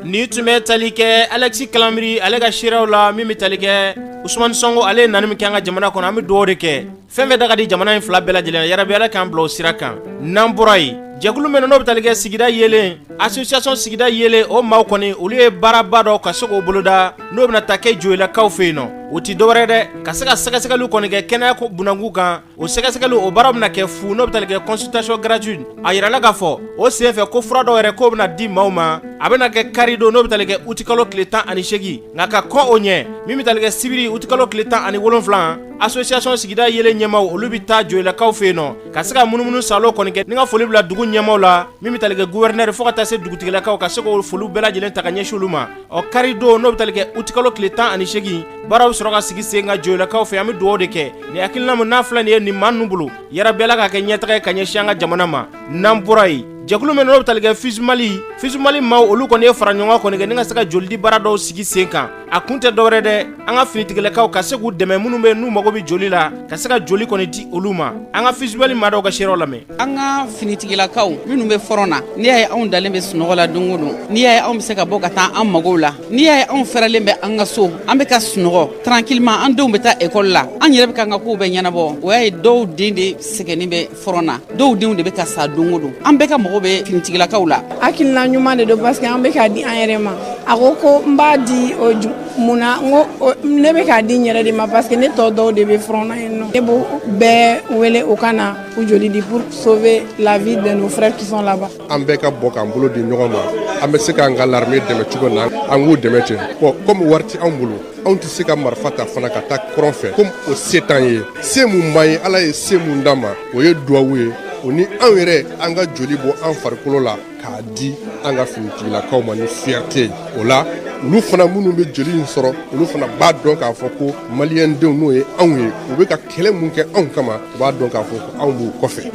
Ni tun bɛ tali kɛ Alexis Kalanbiri ale ka seerew la, min bɛ tali kɛ Usumani Sonko ale ye nani min kɛ an ka jamana kɔnɔ. An bɛ dugawu de kɛ, fɛn fɛn da ka di jamana in fila bɛɛ lajɛlen, yarabi Ala k'an bila o sira kan. N'an bɔra yen, jɛkulu min n'o bɛ tali kɛ sigida yelen, association sigida yelen, o maaw kɔni, olu ye baaraba dɔ ka se k'o boloda, n'o bɛna taa kɛ Joyilakaw fɛ yen nɔ. O tɛ dɔwɛrɛ dɛ, ka se ka sɛgɛsɛgɛliw kɔni kɛ kɛnɛya ko bunakun kan. O sɛgɛsɛgɛli, o baara bɛna kɛ fu, n'o bɛ tali kɛ consultation gratuite. A yirala k'a fɔ o senfɛ ko fura dɔw yɛrɛ k'o bɛna di maaw ma. A bɛna kɛ kari don, n'o bɛ tali kɛ utikalo tile 18. Nka ka kɔn o ɲɛ, min bɛ tali kɛ sibiri utikalo tile 17, association sigida yelen ɲɛmaw, olu bɛ taa Joyilakaw fɛ yen nɔ ka se ka munumunu salo kɔni kɛ, ni ka foli bila dugu ɲɛmaw la, min bɛ tali kɛ gouverneur fo ka taa se dugutigilakaw, ka se k'o foliw bɛɛ lajɛlen ta ka ɲɛsin olu ma. Ɔ kari don, n'o bɛ tali kɛ utikalo tile 18, baaraw bɛ sɔrɔ ka sigi sen kan Joyilakaw fɛ. An bɛ dugawu de kɛ nin hakilina min n'a filɛ nin ye nin maa ninnu bolo, yarabi Ala k'a kɛ ɲɛtaga ye ka ɲɛsin an ka jamana ma. N'an bɔra yen, jɛkulu min n'o bɛ tali kɛ FUSMALI, FUSMALI maaw, olu kɔni ye fara ɲɔgɔn kɔni kɛ ni ka se ka jolidi baara dɔw sigi sen kan. A kun tɛ dɔwɛrɛ dɛ, an ka finitigilakaw ka se k'u dɛmɛ, minnu bɛ n'u mago bɛ joli la, ka se ka joli kɔni di olu ma. An ka FUSMALI maa dɔw ka seerew lamɛn. An ka finitigilakaw minnu bɛ front na, n'i y'a ye anw dalen bɛ sunɔgɔ la don o don, n'i y'a ye anw bɛ se ka bɔ ka taa an magow la, n'i y'a ye anw fɛrɛlen bɛ an ka so, an bɛ ka sunɔgɔ tranquillement, an denw bɛ taa école la, an yɛrɛ bɛ k'an ka kow bɛɛ ɲɛnabɔ, o y'a ye dɔw den de sɛgɛnnen bɛ front na, dɔw denw de bɛ ka sa don o don. An bɛɛ ka mago bɛ finitigilakaw la. Hakilina ɲuman de don, parce que an bɛ k'a di an yɛrɛ ma. A ko ko n b'a di o mun na? N ko ne bɛ k'a di n yɛrɛ de ma, parce que ne tɔ dɔw de bɛ front na yen nɔ. Ne b'o bɛɛ wele u ka na u joli di pour sauver la vie de nos frères qui sont là-bas. An bɛɛ ka bɔ k'an bolo di ɲɔgɔn ma, an bɛ se k'an ka l'armée dɛmɛ cogo na, an k'u dɛmɛ ten. Bon, comme wari tɛ anw bolo, anw tɛ se ka marifa ta fana ka taa kɔrɔn fɛ, comme o se t'an ye. Se mun b'an ye, Ala ye se mun d'an ma, o ye duwawu ye, o ni anw yɛrɛ an ka joli bɔ an farikolo la k'a di an ka finitigilakaw ma ni fierté ye. O la, olu fana minnu bɛ joli in sɔrɔ, olu fana b'a dɔn k'a fɔ ko maliyɛndenw, n'o ye anw ye, u bɛ ka kɛlɛ mun kɛ anw kama, u b'a dɔn k'a fɔ ko anw b'u kɔfɛ.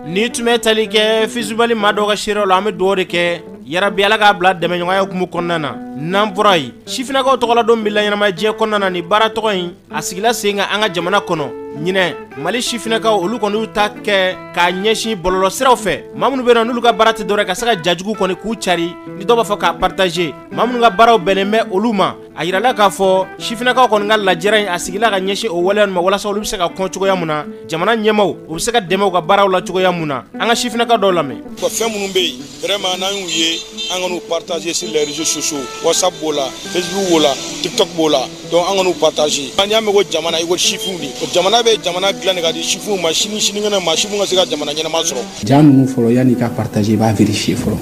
Ni tun bɛ tali kɛ FUSMALI maa dɔw ka seerew la. An bɛ dugawu de kɛ, yarabi Ala k'a bila dɛmɛɲɔgɔnya hukumu kɔnɔna na. N'an bɔra yen, sifinnakaw tɔgɔladon bɛ laɲɛnamaya diɲɛ kɔnɔna na. Nin baara tɔgɔ in, a sigila sen kan an ka jamana kɔnɔ ɲinɛ. Mali sifinnakaw, olu kɔni y'u ta kɛ k'a ɲɛsin bɔlɔlɔsiraw fɛ. Maa minnu bɛ yen n'olu ka baara tɛ dɔwɛrɛ ka se ka jajugu kɔni k'u cari, ni dɔw b'a fɔ k'a partager, maa minnu ka baaraw bɛnnen bɛ olu ma, a yirala k'a fɔ sifinnakaw kɔni ka lajɛrɛ in, a sigila ka ɲɛsin o waleya ma, walasa olu bɛ se ka kɔn cogoya mun na, jamana ɲɛmaw, u bɛ se ka dɛmɛ u ka baaraw la cogoya mun na. An ka sifinnakaw dɔw lamɛn. Fɛn minnu bɛ yen, vraiment, n'an y'u ye An kan'u partager sur les réseaux sociaux. WhatsApp b'o la, Facebook b'o la, TikTok b'o la. Donc an kan'u partager. An y'a mɛn ko jamana, i ko sifinw de. Jamana bɛ jamana dilan de ka di sifinw ma sini, sinikɛnɛ ma, sifinw ka se ka jamana ɲɛnama sɔrɔ. Ja ninnu fɔlɔ, yanni i ka partager, i b'a vérifier fɔlɔ.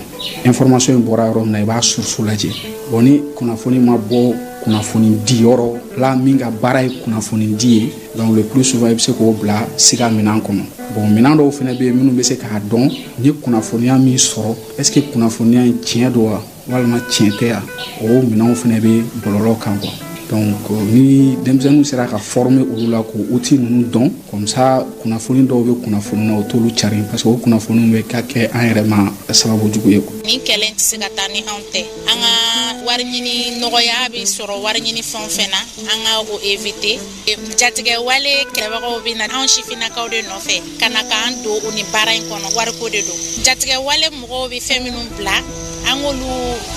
Information in bɔra yɔrɔ min na, i b'a source lajɛ. Bon, ni kunnafoni ma bɔ kunnafoni di yɔrɔ la min ka baara ye kunnafoni di ye, donc le plus souvent i bɛ se k'o bila siga minɛn kɔnɔ. Bon, minɛn dɔw fana bɛ yen minnu bɛ se k'a dɔn ni kunnafoniya min sɔrɔ, est ce que kunnafoniya in tiɲɛ don wa, walima tiɲɛ tɛ yan. O minɛnw fana bɛ bɔlɔlɔ kan quoi. Donc ni denmisɛnninw sera ka former olu la k'o outil ninnu dɔn, comme ça kunnafoni dɔw bɛ kunnafoni na, o t'olu cari, parce que o kunnafoniw bɛ ka kɛ an yɛrɛ ma sababu jugu ye. Nin kɛlɛ tɛ se ka taa ni anw tɛ. An ka wari ɲini nɔgɔya bɛ sɔrɔ wari ɲini fɛn o fɛn na, an ka o éviter. Jatigɛ wale kɛlɛbagaw bɛ na anw sifinnakaw de nɔfɛ ka na k'an don u ni baara in kɔnɔ. Wariko de don. Jatigɛ wale mɔgɔw bɛ fɛn minnu bila, an k'olu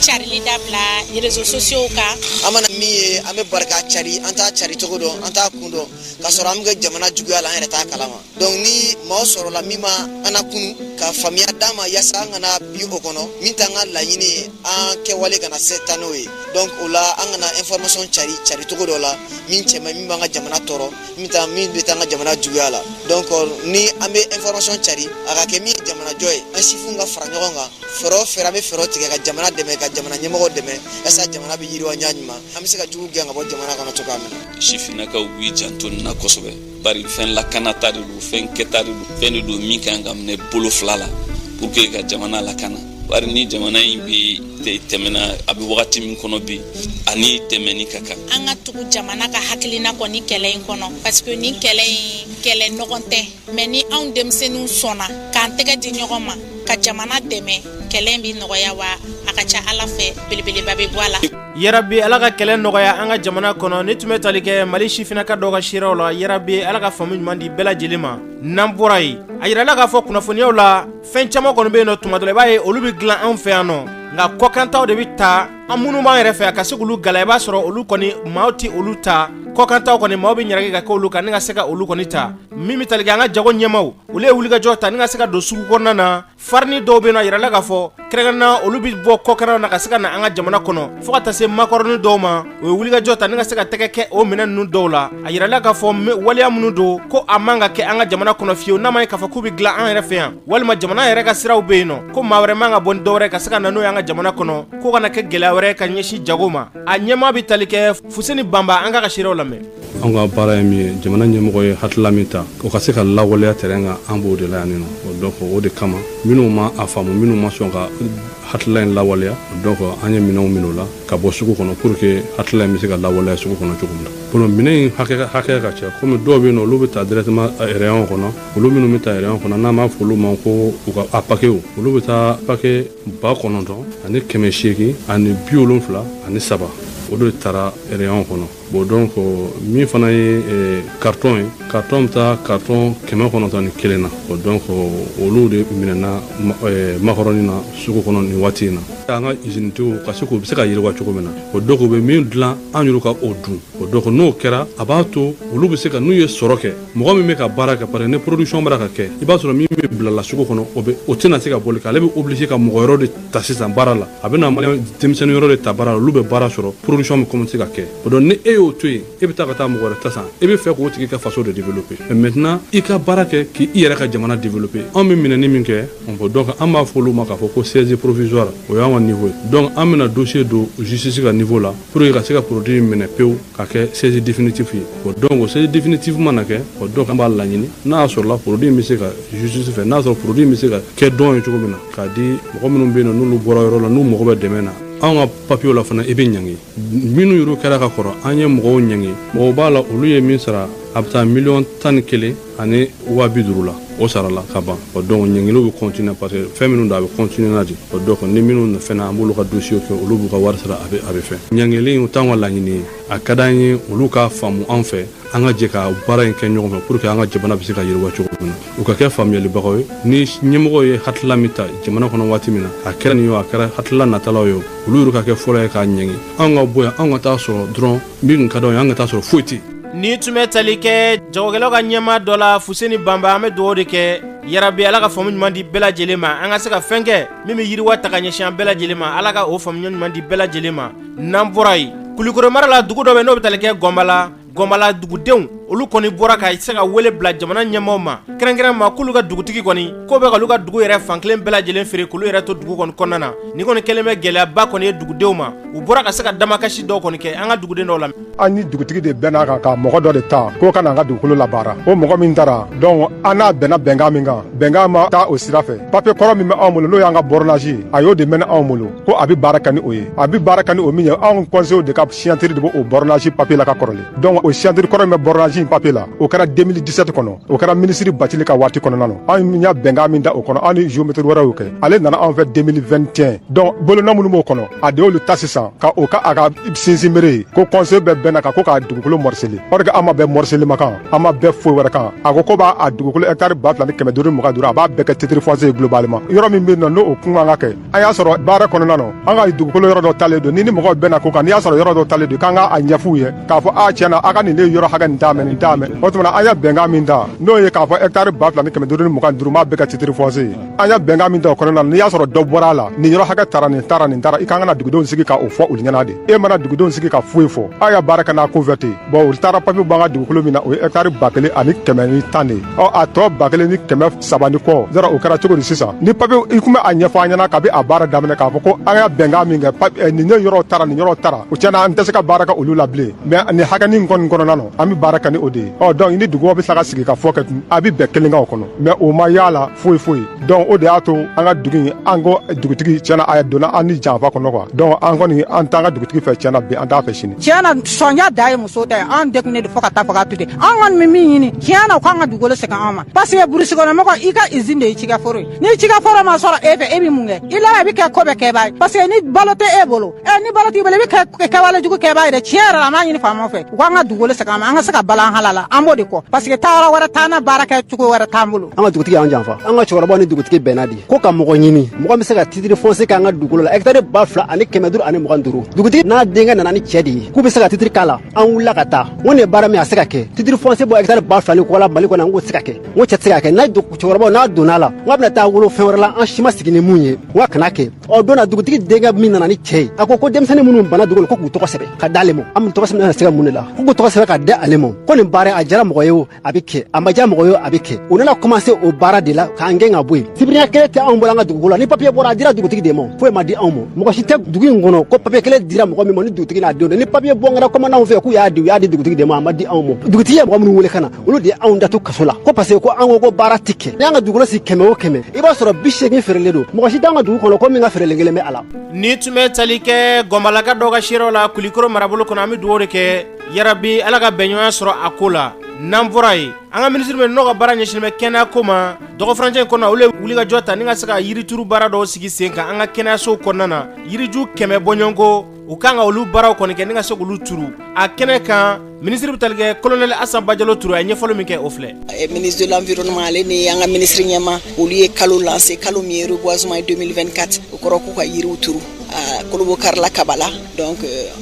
carili dabila réseaux sociaux kan. An mana min ye, an bɛ barika cari, an t'a cari cogo dɔn, an t'a kun dɔn, k'a sɔrɔ an bɛ kɛ jamana juguya la, an yɛrɛ t'a kalama. Donc ni maaw sɔrɔla min ma an na kunu ka faamuya d'an ma yaasa an kana bi o kɔnɔ min t'an ka laɲini ye, an kɛwale kana se taa n'o ye. Donc o la, an kana information cari cari cogo dɔ la min cɛ man, min b'an ka jamana tɔɔrɔ, min bɛ taa an ka jamana juguya la. Donc ni an bɛ information cari, a ka kɛ min ye jamanajɔ ye. An sifinw ka fara ɲɔgɔn kan, fɛɛrɛ o fɛɛrɛ, an bɛ fɛɛrɛ tigɛ ka jamana dɛmɛ, ka jamana ɲɛmɔgɔw dɛmɛ, yaasa jamana bɛ yiriwa ɲa ɲuman, an bɛ se ka jugu gɛn ka bɔ jamana kɔnɔ cogoya min na. Sifinnakaw b'i janto nin na kosɛbɛ, bari fɛn lakanata de don, fɛn kɛta de don, fɛn de don min kan ka minɛ bolo fila la pour que ka jamana lakana, bari ni jamana in bi tɛmɛna a bɛ wagati min kɔnɔ bi, ani dɛmɛni ka kan. An ka tugu jamana ka hakilina kɔ ni kɛlɛ in kɔnɔ, parce que ni kɛlɛ in kɛlɛ nɔgɔn tɛ. Mais ni anw denmisɛnninw sɔnna k'an tɛgɛ di ɲɔgɔn ma ka jamana dɛmɛ, kɛlɛ in bɛ nɔgɔya, wa a ka ca Ala fɛ, belebeleba bɛ bɔ a la. Yarabi, Ala ka kɛlɛ nɔgɔya an ka jamana kɔnɔ. Ni tun bɛ tali kɛ Mali sifinnaka dɔw ka seerew la. Yarabi, Ala ka faamu ɲuman di bɛɛ lajɛlen ma. N'an bɔra yen, a yirala k'a fɔ kunnafoniyaw la, fɛn caman kɔni bɛ yen nɔ, tuma dɔ la i b'a ye olu bɛ dilan anw fɛ yan nɔ, nka kɔkantaw de bɛ ta. An minnu b'an yɛrɛ fɛ a ka se k'olu gala, i b'a sɔrɔ olu kɔni maaw tɛ olu ta. Kɔkantaw kɔni, maaw bɛ ɲɛrɛkɛ ka kɛ olu kan ni ka se ka olu kɔni ta. Min bɛ tali kɛ an ka jago ɲɛmaw, olu ye wulikajɔ ta ni ka se ka don sugu kɔnɔna na. Farini dɔw bɛ yen nɔ, a yirala k'a fɔ kɛrɛnkɛrɛnnenya olu bɛ bɔ kɔkanna na ka se ka na an ka jamana kɔnɔ, fo ka taa se makɔrɔni dɔw ma. O ye wulikajɔ ta ni ka se ka tɛgɛ kɛ o minɛn ninnu dɔw la. A yirala k'a fɔ waleya minnu don ko a man ka kɛ an ka jamana kɔnɔ fiyewu, n'a ma ye k'a fɔ k'u bɛ dilan an yɛrɛ fɛ yan, walima jamana yɛrɛ ka siraw bɛ yen nɔ, ko maa wɛrɛ man ka bɔ ni dɔwɛrɛ ka se ka na n'o ye an ka jamana kɔnɔ, ko kana kɛ gɛlɛya wɛrɛ ka ɲɛsin jago ma. A ɲɛmaa bɛ tali kɛ Fuseni Banba, an k'a ka seerew lamɛn. Anw ka baara ye min ye, jamana ɲɛmɔgɔ ye hakilila min ta, o ka se ka lawaleya terrain kan, an b'o de la yan nɔ. Donc o de kama, minnu ma a faamu, minnu ma sɔn ka hakilila in lawaleya, donc an ye minɛnw minɛ o la ka bɔ sugu kɔnɔ pour que hakilila in bɛ se ka lawaleya sugu kɔnɔ cogo min na. Bon, minɛn in hakɛ ka ca, komi dɔw bɛ yen nɔ, olu bɛ taa directement rayon kɔnɔ. Olu minnu bɛ taa rayon kɔnɔ, n'an b'a fɔ olu ma ko u ka a paquet, olu bɛ taa paquet 9873, o de taara rayon kɔnɔ. Bon, donc min fana ye carton ye, carton bɛ taa carton 901 na. Bon, donc olu de minɛna makɔrɔni na sugu kɔnɔ nin waati in na. An ka usinetigiw ka se k'u bɛ se ka yiriwa cogo min na, o donc u bɛ min dilan, an yɛrɛ ka o dun. O donc n'o kɛra, a b'a to olu bɛ se ka, n'u ye sɔrɔ kɛ, mɔgɔ min bɛ ka baara kɛ, parce que ni production bɔra ka kɛ, i b'a sɔrɔ min bɛ bilala sugu kɔnɔ, o bɛ o tɛna se ka bɔli kɛ. Ale bɛ obligé ka mɔgɔ wɛrɛw de ta sisan baara la, a bɛ na denmisɛnnin wɛrɛw de ta baara la, olu bɛ baara sɔrɔ, production bɛ commencer ka kɛ. O donc ni e y'o to yen, e bɛ taa ka taa mɔgɔ wɛrɛ ta san, e bɛ fɛ k'o tigi ka faso de développer. Mais maintenant i ka baara kɛ k'i yɛrɛ ka jamana développer. Anw bɛ minɛni min kɛ, donc an b'a fɔ olu ma k'a fɔ ko saisie provisoire, o y'anw ka niveau ye. Donc an bɛna dossier don justice ka niveau la pour que ka se ka produit minɛ pewu ka kɛ saisie définitive ye. Bon, donc o saisie définitive mana kɛ, o donc an b'a laɲini n'a y'a sɔrɔ la produit bɛ se ka justice fɛ, n'a y'a sɔrɔ produit bɛ se ka kɛ dɔn ye cogo min na k'a di mɔgɔ minnu bɛ yen nɔ, n'olu bɔra yɔrɔ la, n'u mago bɛ dɛmɛ na. Anw ka papiyew la fana, i bɛ ɲangi. Minnu yɛrɛ kɛra ka kɔrɔ, an ye mɔgɔw ɲangi, mɔgɔw b'a la, olu ye min sara, a bɛ taa 11,050 000 la, o sarala ka ban. O donc ɲangiliw bɛ continuer, parce que fɛn minnu don, a bɛ continuer na de. O donc ni minnu fɛnɛ, an b'olu ka dossier kɛ, olu b'u ka wari sara, a bɛ fɛn. Ɲangili in t'anw ka laɲini ye. A ka d'an ye olu k'a faamu an fɛ, an ka jɛ ka baara in kɛ ɲɔgɔn fɛ pour que an ka jamana bɛ se ka yiriwa cogo min na. U ka kɛ faamuyalibagaw ye. Ni ɲɛmɔgɔw ye hakilila min ta jamana kɔnɔ waati min na, a kɛra nin ye o, a kɛra hakilila natalaw ye o, olu yɛrɛ ka kɛ fɔlɔ ye k'a ɲangi. Anw ka bɔ yan, anw ka taa sɔrɔ dɔrɔn min ka d'anw ye, an ka taa sɔrɔ foyi tɛ. Ni tun bɛ tali kɛ jagokɛlaw ka ɲɛmaa dɔ la, Fuseni Banba, an bɛ dugawu de kɛ yarabi Ala ka faamu ɲuman di bɛɛ lajɛlen ma, an ka se ka fɛn kɛ min bɛ yiriwa ta ka ɲɛsin an bɛɛ lajɛlen ma. Ala ka o faamu ɲuman di bɛɛ lajɛlen ma. N'an bɔra yen, Kulukoro mara la, dugu dɔ bɛ n'o bɛ tali kɛ Gɔnbala. Gɔnbala dugudenw, olu kɔni bɔra ka se ka wele bila jamana ɲɛmaaw ma, kɛrɛnkɛrɛn ma k'olu ka dugutigi kɔni ko bɛ k'olu ka dugu yɛrɛ fankelen bɛɛ lajɛlen feere k'olu yɛrɛ to dugu kɔni kɔnɔna na. Nin kɔni kɛlen bɛ gɛlɛyaba kɔni ye dugudenw ma. U bɔra ka se ka damakasi dɔw kɔni kɛ. An ka duguden dɔw la. An ni dugutigi de bɛnna kan ka mɔgɔ dɔ de ta k'o ka na an ka dugukolo labaara. O mɔgɔ min taara, donc an n'a bɛnna bɛnkan min kan, bɛnkan ma taa o sira fɛ. Papiye kɔrɔ min bɛ anw bolo, n'o y'an ka bornage ye, a y'o de mɛnɛ anw bolo ko a bɛ baara kɛ ni o ye. A bɛ baara kɛ ni o min ye, anw conseil de ka signature de b'o bornage papiye la ka kɔrɔlen. Donc o signature kɔrɔ min bɛ bornage in papiye la, o kɛra 2017 kɔnɔ, o kɛra minisiri Bacili ka waati kɔnɔna na. An y'a bɛnkan min da o kɔnɔ, an ni géomètre wɛrɛ y'o kɛ. Ale nana anw fɛ 2021. Donc bolonɔ minnu b'o kɔnɔ, a de y'olu ta sisan ka o ka a ka sinsin bere ye ko conseil bɛɛ bɛnna kan ko k'a dugukolo morceler. Or que an ma bɛn morceler ma kan, an ma bɛn foyi wɛrɛ kan. A ko ko b'a a dugukolo hectare 2525, a b'a bɛɛ kɛ titre foncier ye globalement. Yɔrɔ min bɛ yen nɔ, n'o kun kan ka kɛ, an y'a sɔrɔ baara kɔnɔna na, an ka dugukolo yɔrɔ dɔ talen don. Ni ni mɔgɔw bɛnna ko kan, n'i y'a sɔrɔ yɔrɔ dɔ talen don, k'an ka a ɲɛf'u ye k'a fɔ a tiɲɛ na, a ka nin ne yɔrɔ hakɛ nin t'a mɛn, nin t'a mɛn. O tuma na an ye bɛnkan min ta, n'o ye k'a fɔ hectare 2525 b'a bɛɛ kɛ titre foncier ye, an ye bɛnkan min ta o kɔnɔna na, n'i y'a sɔrɔ dɔ bɔra a la, nin yɔrɔ hakɛ tara, nin tara, nin tara, i kan ka na dugudenw sigi ka o fɔ olu ɲɛna de. E mana dugudenw sigi ka foyi fɔ, aw y'a baara kɛ n'a ko fɛ ten. Bon, olu taara papiye bɔ an ka dugukolo min na, o ye hectare 1110 de ye. Ɔ a tɔ 1300 ni kɔ yɔrɔ, o kɛra cogo di sisan? Ni papiye i kun bɛ a ɲɛfɔ an ɲɛna kabi a baara daminɛ k'a fɔ ko an y'a bɛnkan min kɛ, nin yɔrɔ tara, nin yɔrɔ tara, o tiɲɛna an tɛ se ka baara kɛ olu la bilen, mais nin hakɛnin kɔni kɔnɔna na, an bɛ baara kɛ ni o de ye. Ɔ donc i ni dugu bɛ se ka sigi ka fɔ kɛ tun, a bɛ bɛn kelen kan o kɔnɔ, mais o ma y'a la foyi foyi. Donc o de y'a to an ka dugu in, an ko dugutigi tiɲɛna a donna an ni janfa kɔnɔ quoi. Donc an kɔni an t'an ka dugutigi fɛ tiɲɛna bi, an t'a fɛ sini. Tiɲɛ na, sɔnja da ye muso ta ye. An degunnen de fo ka taa fɔ k'a to ten. An kɔni bɛ min ɲini tiɲɛ na, u k'an ka dugukolo segin an ma, parce que burusi kɔnɔ mɔgɔ, i ka usine de ye cikɛforo ye. Ni cikɛforo ma sɔrɔ e fɛ, e bɛ mun kɛ? I laban i bɛ kɛ ko bɛɛ kɛbaa ye, parce que ni balo tɛ e bolo, ɛ ni balo t'i bolo, i bɛ kɛ kɛwale jugu kɛbaa ye dɛ. Tiɲɛ yɛrɛ la, an b'a ɲini faamaw fɛ, u k'an ka dugukolo segin an ma, an ka se ka balo an hala la. An b'o de kɔ, parce que taayɔrɔ wɛrɛ t'an na, baara kɛ cogo wɛrɛ t'an bolo. An ka dugutigi y'an janfa. An ka cɛkɔrɔbaw ni dugutigi bɛnna de ko ka mɔgɔ ɲini, mɔgɔ bɛ se ka titre foncier k'an ka dugukolo la, hectare 2525. Dugutigi n'a denkɛ nana ni cɛ de ye k'u bɛ se ka titre k'a la. An wulila ka taa, n ko nin ye baara min, a se ka kɛ titre foncier bɔ hectare 2000 ni kɔ la Mali kɔnɔ, n k'o tɛ se ka kɛ. N ko cɛ tɛ se ka kɛ n'a cɛkɔrɔbaw n'a donna a la, n k'a bɛna taa wolo fɛn wɛrɛ la, an si ma sigi ni mun ye, n k'a kana kɛ. Ɔ don na, dugutigi denkɛ min nana ni cɛ ye, a ko ko denmisɛnnin minnu banna dugu ko k'u tɔgɔ sɛbɛn ka d'ale ma. An bɛ tɔgɔ sɛbɛn se ka mun de la? Ko k'u tɔgɔ sɛbɛn ka di ale ma. Ko nin baara a diyara mɔgɔ ye o, a bɛ kɛ, a ma diya mɔgɔ ye o, a bɛ kɛ. U nana commencer o baara de la k'an gɛn ka bɔ yen. Sibiriya kelen tɛ anw bolo an ka dugukolo la. Ni papiye bɔra, a dira dugutigi de ma, foyi ma di anw ma. Mɔgɔ si tɛ dugu in kɔnɔ ko papiye kelen dira mɔgɔ min ma ni dugutigi n'a denw. Ni papiye bɔ kɛra commandant fɛ k'u y'a di, u y'a di dugutigi de ma, a ma di anw ma. Dugutigi ye mɔgɔ minnu wele ka na, olu de ye anw datu kaso la, ko parce que ko an ko ko baara tɛ kɛ. Ni an ka dugukolo si 100 o 100, i b'a sɔrɔ 80 feerelen don. Mɔgɔ si t'an ka dugu kɔnɔ ko min ka feerelen kelen bɛ a la. Ni tun bɛ tali kɛ Gɔnbalaka dɔ ka seerew la Kulikoro marabolo kɔnɔ, an bɛ dugawu de kɛ yarabi Ala ka bɛnɲɔgɔnya sɔrɔ a ko la. N'an bɔra yen, an ka minisiri min n'o ka baara ɲɛsinnen bɛ kɛnɛya ko ma, dɔgɔfurancɛ in kɔnɔ, olu ye wulikajɔ ta ni ka se ka yirituru baara dɔw sigi sen kan an ka kɛnɛyasow kɔnɔna na. Yiriju 100 bɔɲɔgɔnko, u kan ka olu baaraw kɔni kɛ ni ka se k'olu turu a kɛnɛ kan. Minisiri bɛ tali kɛ colonel Asan Bajalo Ture, a ye ɲɛfɔli min kɛ, o filɛ. Ministre de l'environnement, ale ni an ka ministre ɲɛma, olu ye kalo lancé, kalo min ye reboisement ye 2024. O kɔrɔ k'u ka yiriw turu Kolobokarila Kabala. Donc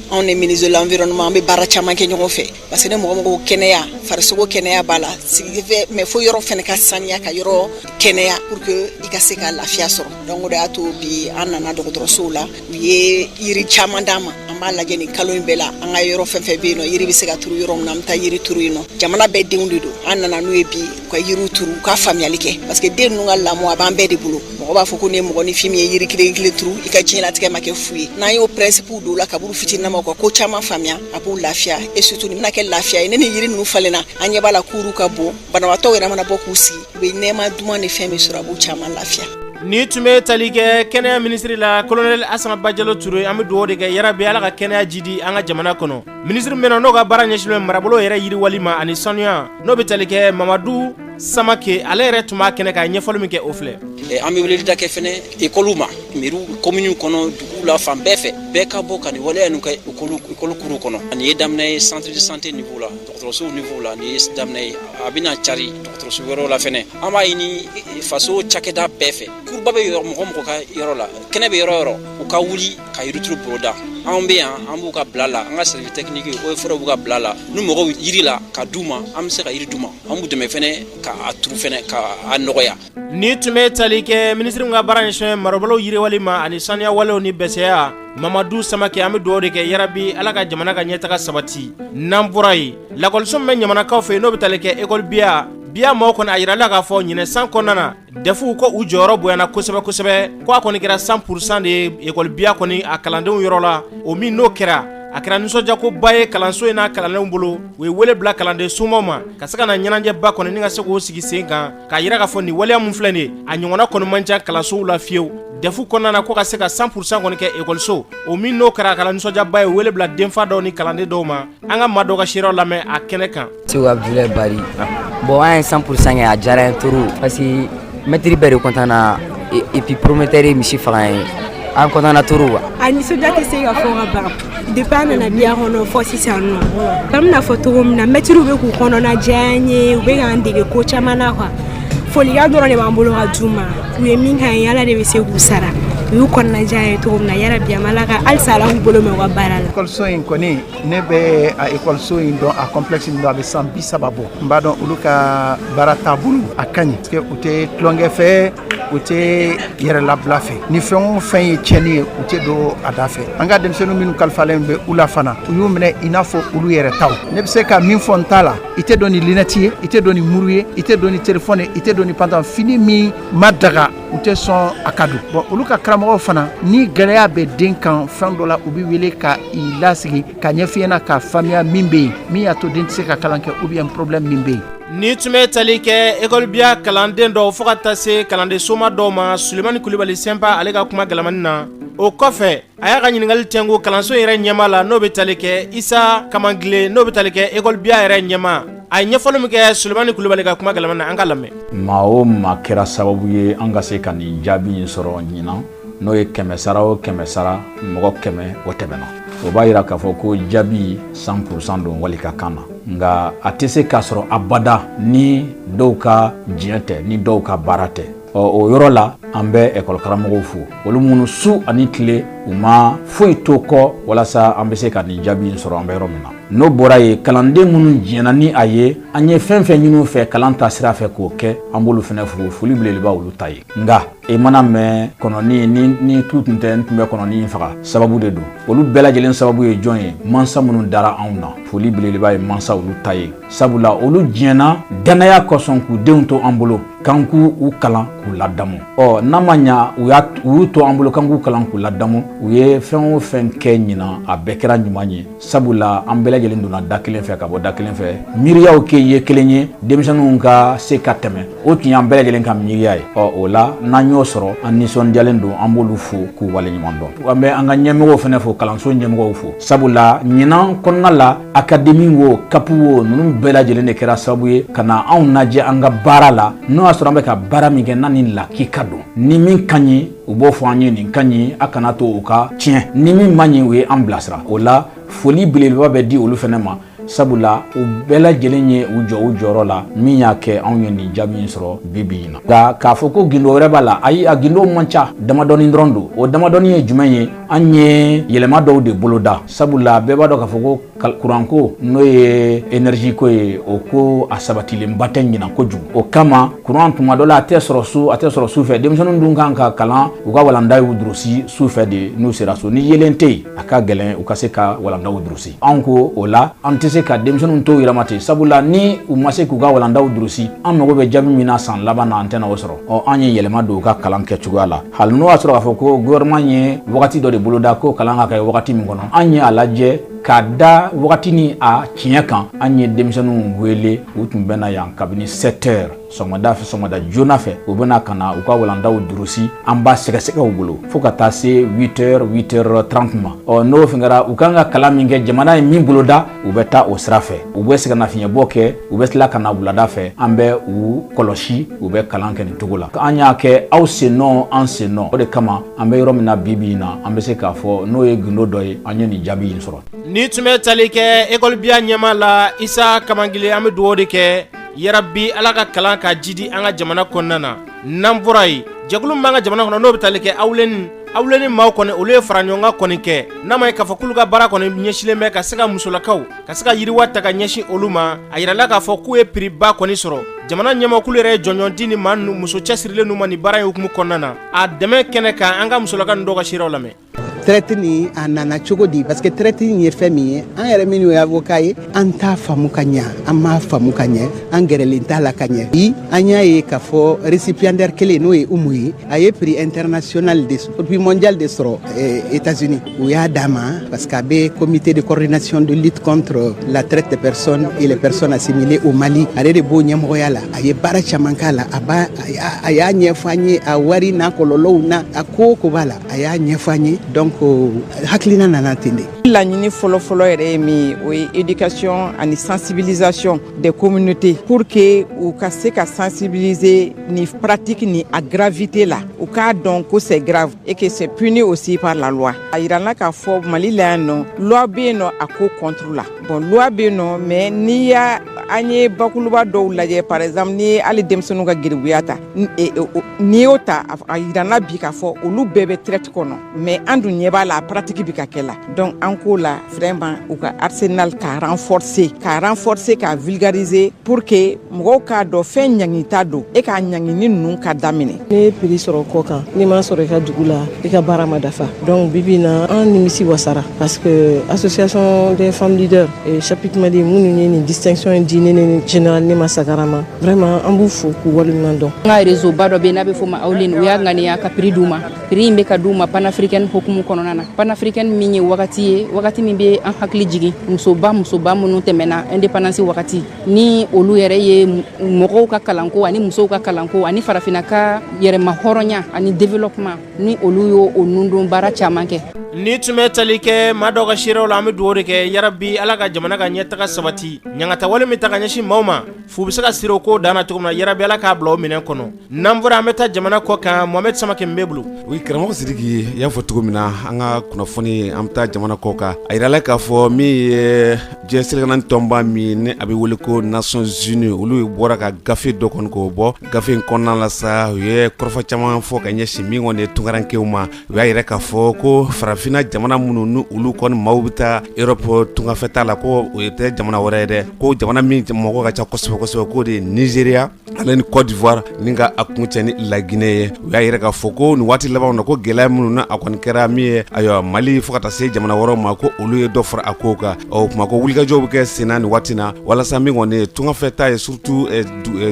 anw ni ministre de l'environnement, an bɛ baara caman kɛ ɲɔgɔn fɛ, parce que ni mɔgɔ mɔgɔ kɛnɛya, farisogo kɛnɛya b'a la sigifɛ, mais fo yɔrɔ fɛnɛ ka saniya, ka yɔrɔ kɛnɛya pour que i ka se ka lafiya sɔrɔ. Donc o de y'a to bi an nana dɔgɔtɔrɔsow la, u ye yiri caman d'an ma. An b'a lajɛ nin kalo in bɛɛ la, an ka yɔrɔ fɛn fɛn bɛ yen nɔ, yiri bɛ se ka turu yɔrɔ min na, an bɛ taa yiri turu yen nɔ. Jamana bɛɛ denw de don. An nana n'u ye bi, u ka yiriw turu, u ka faamuyali kɛ, parce que den ninnu ka lamɔ a b'an bɛɛ de bolo. Mɔgɔ b'a fɔ ko ni mɔgɔninfin min ye yiri kelen kelen turu, i ka diɲɛlatigɛ ma kɛ fu ye. N'an y'o principe don la kaburu fitinin ma, u ka ko caman faamuya, a b'u lafiya. Et surtout nin bɛna kɛ lafiya ye. Ne ni yiri ninnu falenna, an ɲɛ b'a la kuuru ka bon, banabaatɔw yɛrɛ mana bɔ k'u sigi, u bɛ nɛɛma duman ni fɛn min sɔrɔ, a b'u caman lafiya. Ni tun bɛ tali kɛ kɛnɛya minisiri la, colonel Asan Bajalo Ture, an bɛ dugawu de kɛ yarabi Ala ka kɛnɛya jidi an ka jamana kɔnɔ. Minisiri min n'o ka baara ɲɛsinnen bɛ marabolo yɛrɛ yiriwali ma ani sanuya, n'o bɛ tali kɛ Mamadu Samake, ale yɛrɛ tun b'a kɛnɛ kan, a ye ɲɛfɔli min kɛ, o filɛ. An bɛ welelida kɛ fɛnɛ ekɔliw ma, mɛriw, kominiw kɔnɔ, duguw la, fan bɛɛ fɛ, bɛɛ ka bɔ ka nin waleya ninnu kɛ ekɔli kuruw kɔnɔ. Nin ye daminɛ ye centre de santé niveau la, dɔgɔtɔrɔsow niveau la, nin ye daminɛ ye, a bɛna cari dɔgɔtɔrɔso wɛrɛw la fɛnɛ. An b'a ɲini faso cakɛda bɛɛ fɛ, kuruba bɛ yɔrɔ mɔgɔ mɔgɔ ka yɔrɔ la, kɛnɛ bɛ yɔrɔ yɔrɔ, u ka wuli ka yirituru boloda. Anw bɛ yan, an b'u ka bila la, an ka service technique eaux et forêts b'u ka bila la. N'u mago yiri la ka d'u ma, an bɛ se ka yiri d'u ma, an b'u dɛmɛ fɛnɛ ka a turu fɛnɛ, ka a nɔgɔya. Ni tun bɛ tali kɛ minisiri min ka baara ɲɛsinnen marabolo yiriwali ma ani saniya walew ni bɛsɛya, Mamadu Samakɛ, an bɛ dugawu de kɛ, yarabi Ala ka jamana ka ɲɛtaga sabati. N'an bɔra yen, lakɔliso min bɛ ɲamanakaw fɛ yen, n'o bɛ tali kɛ ekɔli Biya, Biya maaw kɔni, a yirala k'a fɔ ɲinɛ san kɔnɔna na, DEF ko u jɔyɔrɔ bonyana kosɛbɛ kosɛbɛ, ko a kɔni kɛra 100% de ye ekɔli Biya kɔni a kalandenw yɔrɔ la. O min n'o kɛra, a kɛra nisɔndiyakoba ye kalanso in n'a kalandenw bolo. U ye wele bila kalanden somaw ma ka se ka na ɲɛnajɛba kɔni ni ka se k'o sigi sen kan, k'a yira k'a fɔ nin waleya min filɛ nin ye, a ɲɔgɔnna kɔni man ca kalansow la fiyewu. DEF kɔnɔna na, ko ka se ka 100% kɔni kɛ ekɔliso, o min n'o kɛra, a kɛra nisɔndiyaba ye, wele bila denfa dɔw ni kalanden dɔw ma. An ka maa dɔw ka seereyaw lamɛn a kɛnɛ kan. Segu Abdoulaye Bari. Bon, an ye 100% kɛ, a diyara n ye trop parce que maître bɛɛ de content na et puis promoteur ye misi faga an ye, an content na trop quoi. A nisɔndiya tɛ se ka fɔ ka ban. Depuis an nana Biya kɔnɔ fɔ sisan nɔ, an bɛna fɔ cogo min na, mɛtiriw bɛ k'u kɔnɔna jɛya an ye, u bɛ k'an dege ko caman na quoi. Folikan dɔrɔn de b'an bolo ka d'u ma. U ye min k'an ye, Ala de bɛ se k'u sara. U y'u kɔnɔna diya ye cogo min na, yarabi an bɛ Ala ka halisa Ala k'u bolo mɛn u ka baara la. Ekɔliso in kɔni, ne bɛ a ekɔliso in dɔn, a complexe in dɔn, a bɛ san 30 bɔ. N b'a dɔn olu ka baara taabolo a ka ɲi parce que u tɛ tulonkɛ fɛ, u tɛ yɛrɛlabila fɛ. Ni fɛn o fɛn ye tiɲɛni ye, u tɛ don a da fɛ. An ka denmisɛnnin minnu kalifalen bɛ u la fana, u y'u minɛ i n'a fɔ olu yɛrɛ taw. Ne bɛ se ka min fɔ n ta la, i tɛ don ni lunette ye, i tɛ don ni muru ye, i tɛ don ni téléphone ye, i tɛ don ni pantalon, fini min ma daga, u tɛ sɔn a ka don. Bon, olu ka karamɔgɔw fana, ni gɛlɛya bɛ den kan fɛn dɔ la, u bɛ wele ka i lasigi ka ɲɛfɔ i ɲɛna k'a faamuya min bɛ yen, min y'a to den tɛ se ka kalan kɛ, ou bien problème min bɛ yen. Ni tun bɛ tali kɛ ekɔli Biya kalanden dɔw fo ka taa se kalanden soma dɔw ma, Sulemani Kulibali Sɛnpa ale ka kuma galamani na. O kɔfɛ, a y'a ka ɲininkali tɛnku kalanso yɛrɛ ɲɛmaa la, n'o bɛ tali kɛ Isa Kamangile, n'o bɛ tali kɛ ekɔli Biya yɛrɛ ɲɛmaa. A ye ɲɛfɔli min kɛ Sulemani Kulibali ka kuma galamani na, an ka lamɛn. Maa o maa kɛra sababu ye an ka se ka nin jaabi in sɔrɔ ɲinan, n'o ye 100 sara o 100 sara, mɔgɔ 100 o tɛmɛna, o b'a yira k'a fɔ ko jaabi 100% don wali ka kan na. Nka a tɛ se k'a sɔrɔ abada ni dɔw ka diɲɛ tɛ, ni dɔw ka baara tɛ. Ɔ, o yɔrɔ la, an bɛ ekɔli karamɔgɔw fo, olu minnu su ani tile u ma foyi to kɔ walasa an bɛ se ka nin jaabi in sɔrɔ an bɛ yɔrɔ min na. N'o bɔra yen, kalanden minnu jɛnna ni a ye an ye fɛn fɛn ɲini fɛ kalan ta sira fɛ k'o kɛ, an b'olu fana fo. Foli belebeleba olu ta ye. Nka e mana mɛn kɔnɔni ni tu tun tɛ, n tun bɛ kɔnɔni in faga, sababu de don. Olu bɛɛ lajɛlen sababu ye jɔn ye? Mansa minnu dara anw na. Foli belebeleba ye mansa olu ta ye, sabula olu jɛnna dannaya kosɔn k'u denw to an bolo k'an k'u u kalan k'u ladamu. Ɔ, n'a ma ɲa u y'u to an bolo k'an k'u kalan k'u ladamu, u ye fɛn o fɛn kɛ ɲinan, a bɛɛ kɛra ɲuman ye, sabula an bɛɛ lajɛlen donna da kelen fɛ ka bɔ da kelen fɛ, miiriyaw kɛ ye kelen ye, denmisɛnninw ka se ka tɛmɛ, o tun y'an bɛɛ lajɛlen ka miiriya ye. Ɔ, o la, n'an y'o sɔrɔ, an nisɔndiyalen don, an b'olu fo k'u waleɲuman dɔn. An bɛ an ka ɲɛmɔgɔw fana fo, kalanso ɲɛmɔgɔw fo, sabula ɲinan kɔnɔna la, académie wo, CAP wo, ninnu bɛɛ lajɛlen de kɛra sababu ye ka na anw lajɛ an ka baara la. N'o y'a sɔrɔ an bɛ ka baara min kɛ, n'a ni lakika don, ni min ka ɲi, u b'o fɔ an ye, nin ka ɲi, a kana to o ka tiɲɛ, ni min man ɲi, u ye an bilasira o la. Foli belebeleba bɛ di olu fana ma, sabula u bɛɛ lajɛlen ye u jɔ u jɔyɔrɔ la min y'a kɛ anw ye nin jaabi in sɔrɔ bi bi in na. Nka k'a fɔ ko gindo wɛrɛ b'a la, ayi, a gindo man ca, damadɔni dɔrɔn don. O damadɔni ye jumɛn ye? An ye yɛlɛma dɔw de boloda, sabula bɛɛ b'a dɔn k'a fɔ ko kuranko, n'o ye énergie ko ye, o ko a sabatilenba tɛ ɲinan kojugu. O kama, kuran tuma dɔ la a tɛ sɔrɔ su, a tɛ sɔrɔ su fɛ. Denmisɛnninw dun kan ka kalan, u ka walanda y'u durusi su fɛ de. N'u sera so ni yeelen tɛ yen, a ka gɛlɛn u ka se ka walandaw durusi. Anw ko o la, an tɛ se ka denmisɛnninw to yɛrɛ ma ten, sabula ni u ma se k'u ka walandaw durusi, an mago bɛ jaabi min na san laban na, an tɛna o sɔrɔ. Ɔ, an ye yɛlɛma don u ka kalan kɛcogoya la. Hali n'o y'a sɔrɔ k'a fɔ ko gouvernement ye wagati dɔ de boloda ko kalan ka kɛ wagati min kɔnɔ, an ye a lajɛ. K'a da wagati ni a tiɲɛ kan, an ye denmisɛnninw wele, u tun bɛ na yan kabini 7 heures sɔgɔmada fɛ, sɔgɔmada joona fɛ, u bɛna ka na u ka walandaw durusi, an b'a sɛgɛsɛgɛ u bolo fo ka taa se 8 heures, 8 heures 30 ma. Ɔ n'o fɛn kɛra, u kan ka kalan min kɛ, jamana ye min boloda, u bɛ taa o sira fɛ, u bɛ sɛgɛnnafiɲɛbɔ kɛ, u bɛ tila ka na wulada fɛ, an bɛ u kɔlɔsi, u bɛ kalan kɛ nin cogo la. An y'a kɛ aw sen nɔ, an sen nɔ, o de kama an bɛ yɔrɔ min na bi bi in na, an bɛ se k'a fɔ n'o ye gundo dɔ ye, an ye nin jaabi in sɔrɔ. Ni tun bɛ tali kɛ ekɔli biya ɲɛmaa la, Isa Kamangile, an bɛ dugawu de kɛ, yarabi Ala ka kalan ka jidi an ka jamana kɔnɔna na. N'an bɔra yen, jɛkulu min b'an ka jamana kɔnɔ, n'o bɛ tali kɛ Awuleni, Awuleni maaw kɔni, olu ye fara ɲɔgɔn kan kɔni kɛ, n'a ma ye k'a fɔ k'olu ka baara kɔni ɲɛsinlen bɛ ka se ka musolakaw ka se ka yiriwa ta ka ɲɛsin olu ma. A yirala k'a fɔ k'u ye prix ba kɔni sɔrɔ. Jamana ɲɛmaakulu yɛrɛ ye jɔnjɔn di ni maa ninnu, muso cɛsirilen ninnu ma nin baara in hukumu kɔnɔna na. A dɛmɛ kɛnɛ kan, an ka musolaka ninnu dɔw ka seerew lamɛn. Traite nin a nana cogo di? Parce que traite nin ye fɛn min ye, an yɛrɛ minnu ye avocat ye, an t'a faamu ka ɲɛ, an m'a faamu ka ɲɛ, an gɛrɛlen t'a la ka ɲɛ. Bi an y'a ye k'a fɔ récipiendaire kelen, n'o ye Umu ye, a ye prix international de, prix mondial de sɔrɔ États-Unis. U y'a d'a ma parce que a bɛ comité de coordination de lutte contre la traite des personnes et les personnes assimilées au Mali, ale de b'o ɲɛmɔgɔya la. A ye baara caman k'a la, a b'a a y'a ɲɛfɔ an ye, a wari n'a kɔlɔlɔw n'a a ko o ko b'a la, a y'a ɲɛfɔ an ye. Donc hakilina nana ten de. Laɲini fɔlɔfɔlɔ yɛrɛ ye min ye, o ye éducation ani sensibilisation des communautés pour que u ka se ka sensibiliser ni pratique ni a gravité la, u k'a dɔn ko c'est grave et que c'est puni aussi par la loi. A yirala k'a fɔ Mali la yan nɔ, loi bɛ yen nɔ a ko contre la. Bon, loi bɛ yen nɔ, mais n'i y'a an ye bakuruba dɔw lajɛ, par exemple n'i ye hali denmisɛnninw ka geribuya ta, n'i y'o ta, a yirala bi k'a fɔ olu bɛɛ bɛ traite kɔnɔ, mais an dun ɲɛ b'a la, a pratique bɛ ka kɛ la. Donc an k'o la, vraiment u ka arsenal k'a renforcer, k'a renforcer, k'a vulgariser pour que mɔgɔw k'a dɔn fɛn ɲangita don e k'a ɲangini ninnu ka daminɛ. N'i ye prix sɔrɔ kɔ kan, n'i m'a sɔrɔ i ka dugu la, i ka baara ma dafa. Donc bi bi in na, an nimisi wasara parce que association des femmes leaders et chapitre Mali minnu ye nin distinction in di ne ni général Nema Sagara ma, vraiment an b'u fo k'u waleɲuman dɔn. An ka réseau ba dɔ bɛ yen n'a bɛ f'o ma Awleni, u y'a ŋaniya ka prix d'u ma. Prix in bɛ ka d'u ma panafricaine hukumu kɔnɔna na. Panafricaine min ye wagati ye, wagati min bɛ an hakili jigin musoba musoba minnu tɛmɛna indépendance wagati, ni olu yɛrɛ ye mɔgɔw ka kalanko ani musow ka kalanko ani farafinna ka yɛrɛma hɔrɔnya ani développement, ni olu y'o o nundon baara caman kɛ. Ni tun bɛ tali kɛ maa dɔw ka seerew la, an bɛ dugawu de kɛ, yarabi Ala ka jamana ka ɲɛtaga sabati. Ɲangatawale min ta ka ɲɛsin maaw ma, fu bɛ se ka siri o ko dan na cogo min na, yarabi Ala k'a bila o minɛn kɔnɔ. N'an bɔra, an bɛ taa jamana kɔ kan. Mohamed Samake bɛ bolo. Oui, karamɔgɔ Sidiki, i y'a fɔ cogo min na, an ka kunnafoni, an bɛ taa jamana kɔ kan. A yirala k'a fɔ min ye diɲɛ seleke tɔnba min ni a bɛ wele ko Nations Unies, olu bɔra ka gafe dɔ kɔni k'o bɔ. Gafe in kɔnɔna la sa, u ye kɔrɔfɔ caman fɔ ka ɲɛsin min kɔni ye tunkarankew ma. U y'a yira k'a fɔ ko farafinna jamana minnu ni olu kɔni maaw bɛ taa Europe tungafɛta la, ko o tɛ jamana wɛrɛ ye dɛ, ko jamana min mɔgɔ ka ca kosɛbɛ kosɛbɛ, k'o de ye Nizeriya ale ni Côte d'Ivoire ni ka a kuncɛ ni Laginɛ ye. U y'a yira k'a fɔ ko nin waati labanw na, ko gɛlɛya minnu na a kɔni kɛra min ye, ayiwa, Mali fo ka taa se jamana wɛrɛw ma, ko olu ye dɔ fara a kow kan. Ɔ o tuma ko wulikajɔw bɛ kɛ senna nin waati na walasa min kɔni ye tungafɛta ye, surtout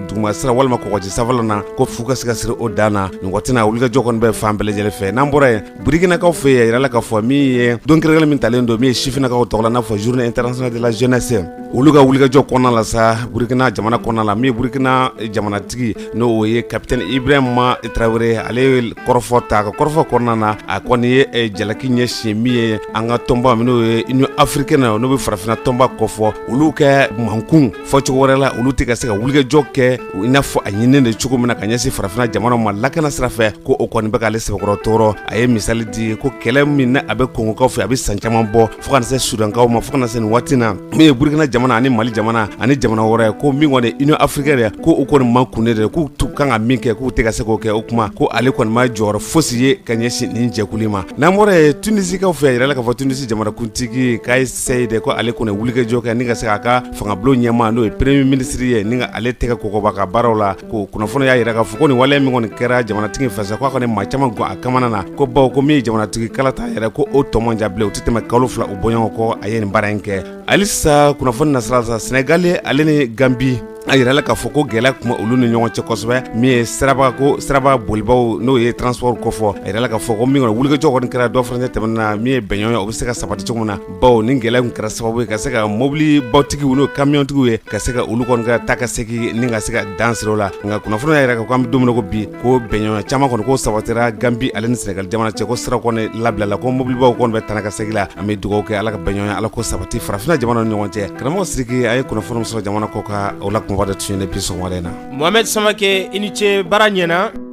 duguma sira walima kɔgɔji sanfɛla na, ko fu ka se ka siri o dan na. Nin waati na, wulikajɔ kɔni bɛ fan bɛɛ lajɛlen fɛ. N'an bɔra yen, Burkinakaw fɛ yen, a yirala k'a fɔ min ye don kɛrɛnkɛrɛn min talen don min ye sifinnakaw tɔgɔ la, n'a fɔ journée internationale de la jeunesse, olu ka wulikajɔ kɔnɔna la sa, Burkina jamana kɔnɔna la, min ye Burkina jamanatigi n'o ye capitaine Ibrahima Traoré, ale ye kɔrɔfɔ ta. A ka kɔrɔfɔ kɔnɔna na, a kɔni ye jalaki ɲɛsin min ye an ka tɔnba min n'o ye Union africaine, n'o bɛ farafinna tɔnba kofɔ, olu kɛ mankun fɔcogo wɛrɛ la, olu tɛ ka se ka wulikajɔ kɛ i n'a fɔ a ɲininen de cogo min na ka ɲɛsin farafinna jamana ma lakana sira fɛ, ko o kɔni bɛ k'ale sɛbɛkɔrɔ tɔɔrɔ. A ye misali di ko kɛlɛ min a bɛ Kongokaw fɛ, a bɛ san caman bɔ, fo ka na se Sudankaw ma, fo ka na se nin waati na min ye Burukina jamana ani Mali jamana ani jamana wɛrɛ ye, ko min kɔni Union africaine ko u kɔni makunnen de, k'u kan ka min kɛ, k'u tɛ ka se k'o kɛ. O kuma ko ale kɔni ma jɔyɔrɔ fosi ye ka ɲɛsin nin jɛkulu ma. N'an bɔra yen, Tunisikaw fɛ, a yirala k'a fɔ Tunisi jamanakuntigi Kais Saied, ko ale kɔni wulikajɔ kɛ ni ka se k'a ka fangabulon ɲɛmaa n'o ye premier ministre ye, ni ka ale tɛgɛ kɔgɔba ka baaraw la. Ko kunnafoni y'a yira k'a fɔ ko nin waleya min kɔni kɛra jamanatigi fɛ sa, k'a kɔni maa caman gan a kamana na, ko bawo ko min ye jamanatigi kalata yɛrɛ, ko o tɔ man jan bilen, o tɛ tɛmɛ kalo 2 o bɔɲɔgɔn kɔ a ye nin baara in kɛ. Halisa kunnafoni nasira sa, Senegali ale ni Gambi A yirala k'a fɔ ko gɛlɛya tun bɛ olu ni ɲɔgɔn cɛ kosɛbɛ, min ye siraba ko siraba bolibaw, n'o ye transport kofɔ. A yirala k'a fɔ ko min kɔni wulikajɔ kɔni kɛra dɔ furancɛ tɛmɛnen na, min ye bɛnɲɔgɔnya, o bɛ se ka sabati cogo min na, bawo ni gɛlɛya tun kɛra sababu ye ka se ka mobilibatigiw, n'o kamiyɔntigiw ye, ka se ka olu kɔni ka taa ka segin ni ka se ka dan siri o la. Nka kunnafoni y'a yira ko an bɛ don min na ko bi, ko bɛnɲɔgɔnya caman kɔni ko sabatira Gambi ale ni Senegali jamana cɛ, ko sira kɔni labilala, ko mobilibaw kɔni bɛ taa ka segin la. An bɛ dugawu kɛ Ala ka bɛnɲɔgɔnya, Ala ko sabati farafinna jamana ni ɲɔgɔn cɛ. Karamɔgɔ Sidiki, a ye kunnafoni sɔrɔ jamana kɔ kan, o la kunba de tun ye ne bi sɔgɔmada in na. Mohamed Samakɛ, i ni ce, baara ɲɛna.